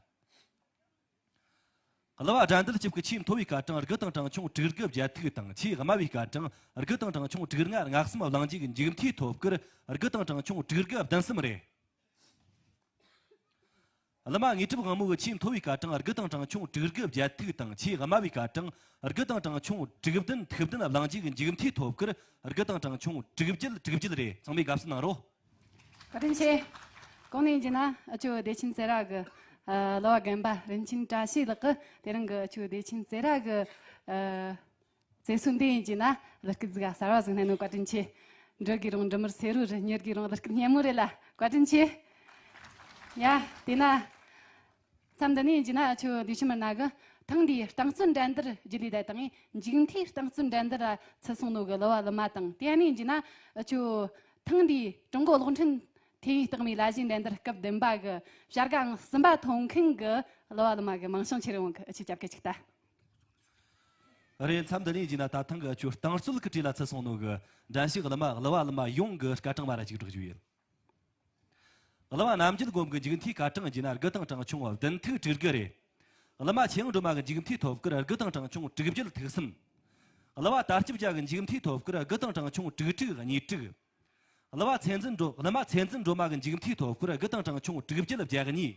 གླུ་བ་དགྲ་འདུལ་སྐྱིབས་ཀྱི་ཆེས་མཐོ་བའི་སྐར་གྲངས་དགུ་དང་གྲངས་ཆུང་དྲུག་དགུ་བརྒྱད་ཐིག་དང་། ཆེས་དམའ་བའི་སྐར་གྲངས་དགུ་དང་གྲངས་ཆུང་དྲུག་ལྔ་ལྔ་གསུམ་བླངས་རྗེས་ཀྱི་མཇུག་མཐའི་ཐོབ་སྐར་དགུ་དང་གྲངས་ཆུང་དྲུག་དགུ་བདུན་གསུམ་རེད། གླུ་མ་དངོས་གྲུབ་དབང་མོ་གི་ཆེས་མཐོ་བའི་སྐར་གྲངས་དགུ་དང་གྲངས་ཆུང་དྲུག་དགུ་བརྒྱད་ཐིག་དང་། ཆེས་དམའ་བའི་སྐར་གྲངས་དགུ་དང་གྲངས་ཆུང་དྲུག་བདུན་ཐིག་བདུན་བླངས་རྗེས་ཀྱི་མཇུག་མཐའི་ཐོབ་སྐར་དགུ་དང་གྲངས་ཆུང་དྲུག་བརྒྱད་དྲུག་བརྒྱད་རེད། ཚང་མས་དགའ་བསུ་གནང་རོགས། བཀའ་དྲིན་ཆེ། གོང་ནས་ཡིན་གྱི་ན་ཨ་ཅོ་བདེ་ཆེན་རྩེ་ར་གི་ཨ་གླུ་བ་རྒན་པ་རིན་ཆེན་བཀྲ་ཤིས་ལགས་ཀྱིས་དེ་རིང་གི་ཨ་ཅོ་བདེ་ཆེན་རྩེ་ར་གི་ཨ་རྩེ་སོན་འདི་ཡིན་གྱི་ན་གླུ་སྐད་ཟིག་ག་གསར་བ་ཟིག་བསྣན་ནོ་བཀའ་དྲིན་ཆེ། འབྲི་གི་རུང་འབྲི་མོར་སེ་རུ་རེད། མྱུར་གི་རུང་གླུ་སྐད་སྙན་མོ་རེད་ལ་བཀའ་དྲིན་ཆེ། ཡ་དེ་ན། མཚམས་འདི་ནས་ཡིན་གྱི་ན་ཨ་ཅོ་བདེ་ཆེན་མི་སྣ་གིས་ཐེངས་འདིའི་རྟིང་རྩོད་འགྲན་བསྡུར་རྒྱུ་ལས་ད་དང་མཇུག་མཐའི་རྟིང་རྩོད་འགྲན་བསྡུར་ལ་ཚུད་སོང་ནོ་གི་གླུ་བ་གླུ་མ་དང་། དེ་ནས་ཡིན་གྱི་ན་ཨ་ཅོ་ཐེངས་འདིའི་ཀྲུང་གོ་གློག་འཕྲིན་ཐེ་བའི་རྟགས་མའི་ལ་གཞས་འགྲན་བསྡུར་སྐབས་བདུན་པ་གི་བྱ་དགའ་ཨང་གསུམ་པ་ཐོབ་མཁན་གི་གླུ་བ་གླུ་མ་གི་མིང་བྱང་ཁྱེར་ཡོང་གི། ཨ་ཅོ་རྒྱབ་སྐད་ཅིག་ལྟ། རེད། མཚམས་འདི་ནས་ཡིན་གྱི་ན་ད་ཐེངས་གི་ཨ་ཅོ་རྟིང་རྩོད་ཀྱི་གྲས་ལ་ཚུད་སོང་ནོ་གི་འགྲན་ཞུགས་གླུ་མ་གླུ་བ་གླུ་མ་ཡོངས་གི་སྐར་གྲངས་མ་ར་ཅིག་སྒྲོག་རྒྱུ་ཡིན། གླུ་བ་རྣམ་རྒྱལ་སྒོམ་གི་མཇུག་མཐའི་སྐར་གྲངས་ཡིན་གྱི་ན་དགུ་དང་གྲངས་ཆུང་བདུན་ཐིག་དྲུག་དགུ་རེད། གླུ་མ་ཆོས་དབྱིངས་སྒྲོལ་མ་གི་མཇུག་མཐའི་ཐོབ་སྐར་དགུ་དང་གྲངས་ཆུང་དྲུག་བརྒྱད་ཐིག་གསུམ། གླུ་བ་དར་ལྕོག་རྒྱལ་གི་མཇུག་མཐའི་ཐོབ་སྐར་དགུ་དང་གྲངས་ཆུང་དྲུག་དྲུག་གཉིས་དྲུག། གླུ་བ་ཚེ་འཛིན་སྒྲོལ་གླུ་མ་ཚེ་འཛིན་སྒྲོལ་མ་གི་མཇུག་མཐའི་ཐོབ་སྐར་དགུ་དང་གྲངས་ཆུང་དྲུག་བརྒྱད་བརྒྱད་གཉིས།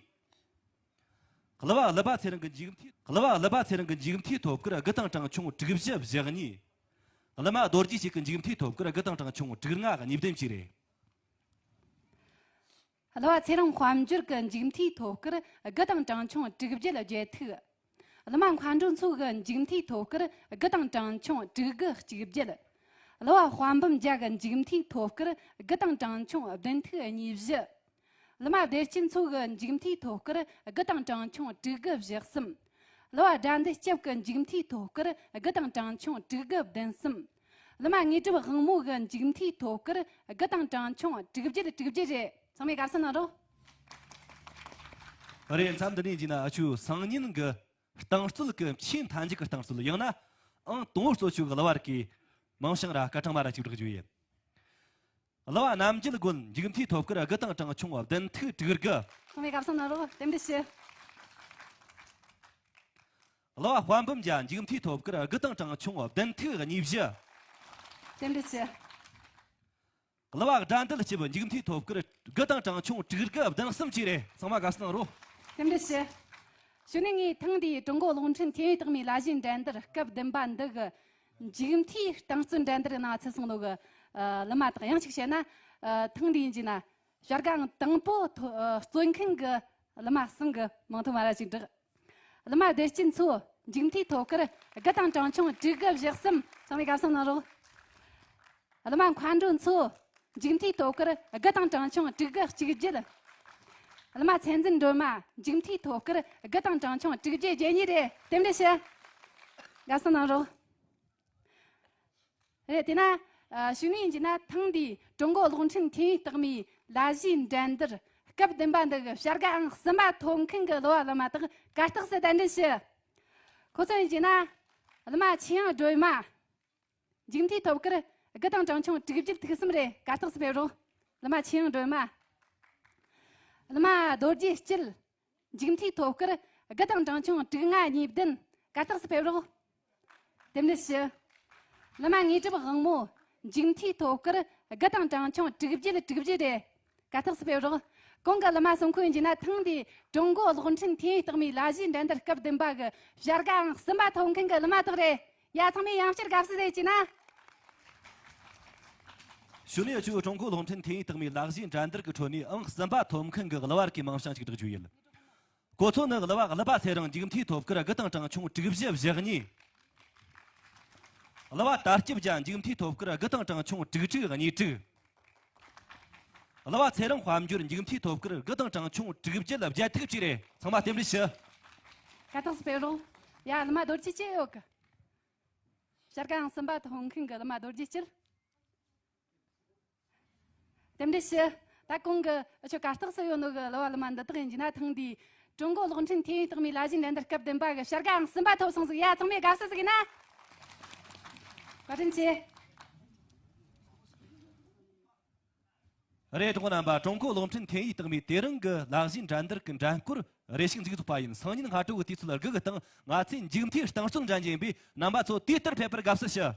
གླུ་བ་གླུ་བ་ཚེ་རིང་གི་མཇུག་མཐའི་གླུ་བ་གླུ་བ་ཚེ་རིང་གི་མཇུག་མཐའི་ཐོབ་སྐར་དགུ་དང་གྲངས་ཆུང་དྲུག་བཞི་བཞི་གཉིས། གླུ་མ་རྡོ་རྗེ་ཆོས་གི་མཇུག་མཐའི་ཐོབ་སྐར་དགུ་དང་གྲངས་ཆུང་དྲུག་ལྔ་གཉིས་བདུན་བཅས་རེད། གླུ་བ་ཚེ་རིང་དཔལ་འབྱོར་གྱི་མཇུག་མཐའི་ཐོབ་སྐར་དགུ་དང་གྲངས་ཆུང་དྲུག་བརྒྱད་བརྒྱད་ཐིག། གླུ་མ་མཁའ་འགྲོ་མཚོ་གི་མཇུག་མཐའི་ཐོབ་སྐར་དགུ་དང་གྲངས་ཆུང་དྲུག་དགུ་གཅིག་བརྒྱད། གླུ་བ་དཔལ་འབུམ་རྒྱལ་གྱི་མཇུག་མཐའི་ཐོབ་སྐར་དགུ་དང་གྲངས་ཆུང་བདུན་ཐིག་གཉིས་བཞི། གླུ་མ་བདེ་སྐྱིད་མཚོ་གི་མཇུག་མཐའི་ཐོབ་སྐར་དགུ་དང་གྲངས་ཆུང་དྲུག་དགུ་བཞི་གསུམ། གླུ་བ་དགྲ་འདུལ་སྐྱབས་ཀྱི་མཇུག་མཐའི་ཐོབ་སྐར་དགུ་དང་གྲངས་ཆུང་དྲུག་དགུ་བདུན་གསུམ། གླུ་མ་དངོས་གྲུབ་དབང་མོ་གི་མཇུག་མཐའི་ཐོབ་སྐར་དགུ་དང་གྲངས་ཆུང་དྲུག་བརྒྱད་དྲུག་བརྒྱད་རེད། ཚང་མས་དགའ་བསུ་གནང་རོགས། རེད། མཚམས་འདི་ནས་ཡིན་ན་ཨ་ཆུ་སང་ཉིན་གྱི་རྟིང་རྩོད་ཀྱི་ཆེས་མཐའ་མཇུག་གི་རྟིང་རྩོད། ཡང་ན་ཨང་དང་པོ་རྩོད་ཆོག་གི་གླུ་བ་རིགས་ཀྱི་མིང་བྱང་ར་སྐར་གྲངས་མ་ར་ཅིག་བསྒྲགས་རྒྱུ་ཡིན། གླུ་བ་རྣམ་རྒྱལ་རྒོད་མཇུག་མཐའི་ཐོབ་སྐར་དགུ་དང་གྲངས་ཆུང་བདུན་ཐིག་དྲུག་དགུ། ཚང་མས་དགའ་བསུ་གནང་རོགས། རྟེན་འབྲེལ་ཞུ། གླུ་བ་དཔལ་འབུམ་རྒྱལ་མཇུག་མཐའི་ཐོབ་སྐར་དགུ་དང་གྲངས་ཆུང་བདུན་ཐིག་གཉིས་བཞི། རྟེན་འབྲེལ་ཞུ། གླུ་བ་དགྲ་འདུལ་སྐྱིབས་མཇུག་མཐའི་ཐོབ་སྐར་དགུ་དང་གྲངས་ཆུང་དྲུག་དགུ་བདུན་གསུམ་བཅས་རེད། ཚང་མ་དགའ་བསུ་གནང་རོགས། རྟེན་འབྲེལ་ཞུ། གཞུག་ནས་ངས་ཐེངས་འདིའི་ཀྲུང་གོ་གློག་འཕྲིན་ཐེ་ཝན་རྟགས་མའི་ལ་གཞས་འགྲན་བསྡུར་སྐབས་བདུན་པ་འདི་གི་མཇུག་མཐའི་རྟིང་རྩོད་འགྲན་བསྡུར་ནང་ཚུད་སོང་ནོ་གི་ཨ་གླུ་མ་དག་ཡང་གཅིག་བཤད་ན། ཨ་ཐེངས་འདིའི་ཡིན་གྱི་ན་བྱ་དགའ་ཨང་དང་པོ་ཐོ་ཨ་རྩོད་མཁན་གྱི་གླུ་མ་གསུམ་གྱི་མིང་ཐོ་མ་ར་ཅིག་བསྒྲགས། གླུ་མ་བདེ་སྐྱིད་མཚོ། མཇུག་མཐའི་ཐོབ་སྐར་དགུ་དང་གྲངས་ཆུང་དྲུག་དགུ་བཞི་གསུམ། ཚང་མས་དགའ་བསུ་གནང་རོགས། གླུ་མ་མཁའ་འགྲོ་མཚོ། མཇུག་མཐའི་ཐོབ་སྐར་དགུ་དང་གྲངས་ཆུང་དྲུག་དགུ་གཅིག་བརྒྱད། གླུ་མ་ཚེ་འཛིན་སྒྲོལ་མ། མཇུག་མཐའི་ཐོབ་སྐར་དགུ་དང་གྲངས་ཆུང་དྲུག་བརྒྱད་བརྒྱད་གཉིས་རེད། རྟེན་འབྲེལ་ཞུ། དགའ་བསུ་གནང་རོགས། རེད། དེ་ན་ཨ་གཞུག་ནས་ཡིན་གྱི་ན་ཐེངས་འདིའི་ཀྲུང་གོ་གློག་འཕྲིན་ཐེ་ཝན་རྟགས་མའི་ལ་གཞས་འགྲན་བསྡུར་སྐབས་བདུན་པ་འདི་གི་བྱ་དགའ་ཨང་གསུམ་པ་ཐོབ་མཁན་གྱི་གླུ་བ་གླུ་མ་དག་གར་སྟེགས་སུ་གདན་འདྲེན་ཞུ། ཁོ་ཚོ་ཡིན་གྱི་ན་གླུ་མ་ཆོས་དབྱིངས་སྒྲོལ་མ། མཇུག་མཐའི་ཐོབ་སྐར་དགུ་དང་གྲངས་ཆུང་དྲུག་བརྒྱད་ཐིག་གསུམ་རེད། གར་སྟེགས་སུ་ཕེབས་རོགས། གླུ་མ་ཆོས་དབྱིངས་སྒྲོལ་མ། གླུ་མ་རྡོ་རྗེ་སྐྱིད། མཇུག་མཐའི་ཐོབ་སྐར་དགུ་དང་གྲངས་ཆུང་དྲུག་ལྔ་གཉིས་བདུན། གར་སྟེགས་སུ་ཕེབས་རོགས། རྟེན་འབྲེལ་ཞུ། གླུ་མ་དངོས་གྲུབ་དབང་མོ། མཇུག་མཐའི་ཐོབ་སྐར་དགུ་དང་གྲངས་ཆུང་དྲུག་བརྒྱད་དྲུག་བརྒྱད་རེད། གར་སྟེགས་སུ་ཕེབས་རོགས། གོང་གི་གླུ་མ་གསུམ་ཁོ་ཡིན་གྱི་ན་ཐེངས་འདིའི་ཀྲུང་གོ་གློག་འཕྲིན་ཐེ་ཝན་རྟགས་མའི་ལ་གཞས་འགྲན་བསྡུར་སྐབས་བདུན་པ་གི་བྱ་དགའ་ཨང་གསུམ་པ་ཐོབ་མཁན་གྱི་གླུ་མ་དག་རེད། ཡ་ཚང་མས་ཡང་བསྐྱར་དགའ་བསུ་ཟེར་གྱི་ན། གཞུག་ནས་ཆུ་ཀྲུང་གོ་གློག་འཕྲིན་ཐེ་ཝན་རྟགས་མའི་ལ་གཞས་འགྲན་བསྡུར་གྱི་ཁྲོད་ནས་ཨང་གསུམ་པ་ཐོབ་མཁན་གྱི་གླུ་བ་རིགས་ཀྱི་མིང་བྱང་ཞིག་བསྒྲགས་རྒྱུ་ཡིན། ཁོ་ཚོ་ནི་གླུ་བ་གླུ་པ་ཚེ་རིང་མཇུག་མཐའི་ཐོབ་སྐར་དགུ་དང་གྲངས་ཆུང་དྲུག་བཞི་བཞི་གཉིས། གླུ་བ་དར་སྐྱིབས་རྒྱལ་མཇུག་མཐའི་ཐོབ་སྐར་དགུ་དང་གྲངས་ཆུང་དྲུག་དྲུག་གཉིས་དྲུག། གླུ་བ་ཚེ་རིང་དཔལ་འབྱོར་མཇུག་མཐའི་ཐོབ་སྐར་དགུ་དང་གྲངས་ཆུང་དྲུག་བརྒྱད་བརྒྱད་ཐིག་བཅས་རེད། ཚང་མ་རྟེན་འབྲེལ་ཞུ། གར་སྟེགས་སུ་ཕེབས་རོགས། ཡ་གླུ་མ་རྡོ་རྗེ་སྐྱིད་ཡོད་གི། བྱ་དགའ་ཨང་གསུམ་པ་ཐོབ་མཁན་གྱི་གླུ་མ་རྡོ་རྗེ་སྐྱིད། རྟེན་འབྲེལ་ཞུ། ད་གོང་གི་ཨ་ཆོ་གར་སྟེགས་སུ་ཡོད་ནོ་གི་གླུ་བ་གླུ་མ་འདི་དག་ཡིན་གྱི་ན་ཐེངས་འདིའི་ཀྲུང་གོ་གློག་འཕྲིན་ཐེ་ཝན་རྟགས་མའི་ལ་གཞས་འགྲན་བསྡུར་སྐབས་བདུན་པ་གི་བྱ་དགའ་ཨང་གསུམ་པ་ཐོབ་སོང་ཟིག། ཡ་ཚང་མས་དགའ་བསུ་ཟིག་ཡིན་ན། བཀའ་དྲིན་ཆེ། རེད། གྲོགས་རྣམ་པ། ཀྲུང་གོ་གློག་འཕྲིན་ཐེ་ཝན་རྟགས་མའི་དེ་རིང་གི་ལ་གཞས་འགྲན་བསྡུར་གྱི་འགྲན་སྐོར་རེ་ཞིག་མཇུག་རྫོགས་པ་ཡིན། སང་ཉིན་སྔ་དྲོ་གི་དུས་ཚོད་དགུ་གི་སྟེང་ང་ཚོས་མཇུག་མཐའི་རྟིང་རྩོད་འགྲན་རྒྱུ་ཡིན་པས་རྣམ་པ་ཚོ་དུས་ལྟར་ཕེབས་པར་དགའ་བསུ་ཞུ།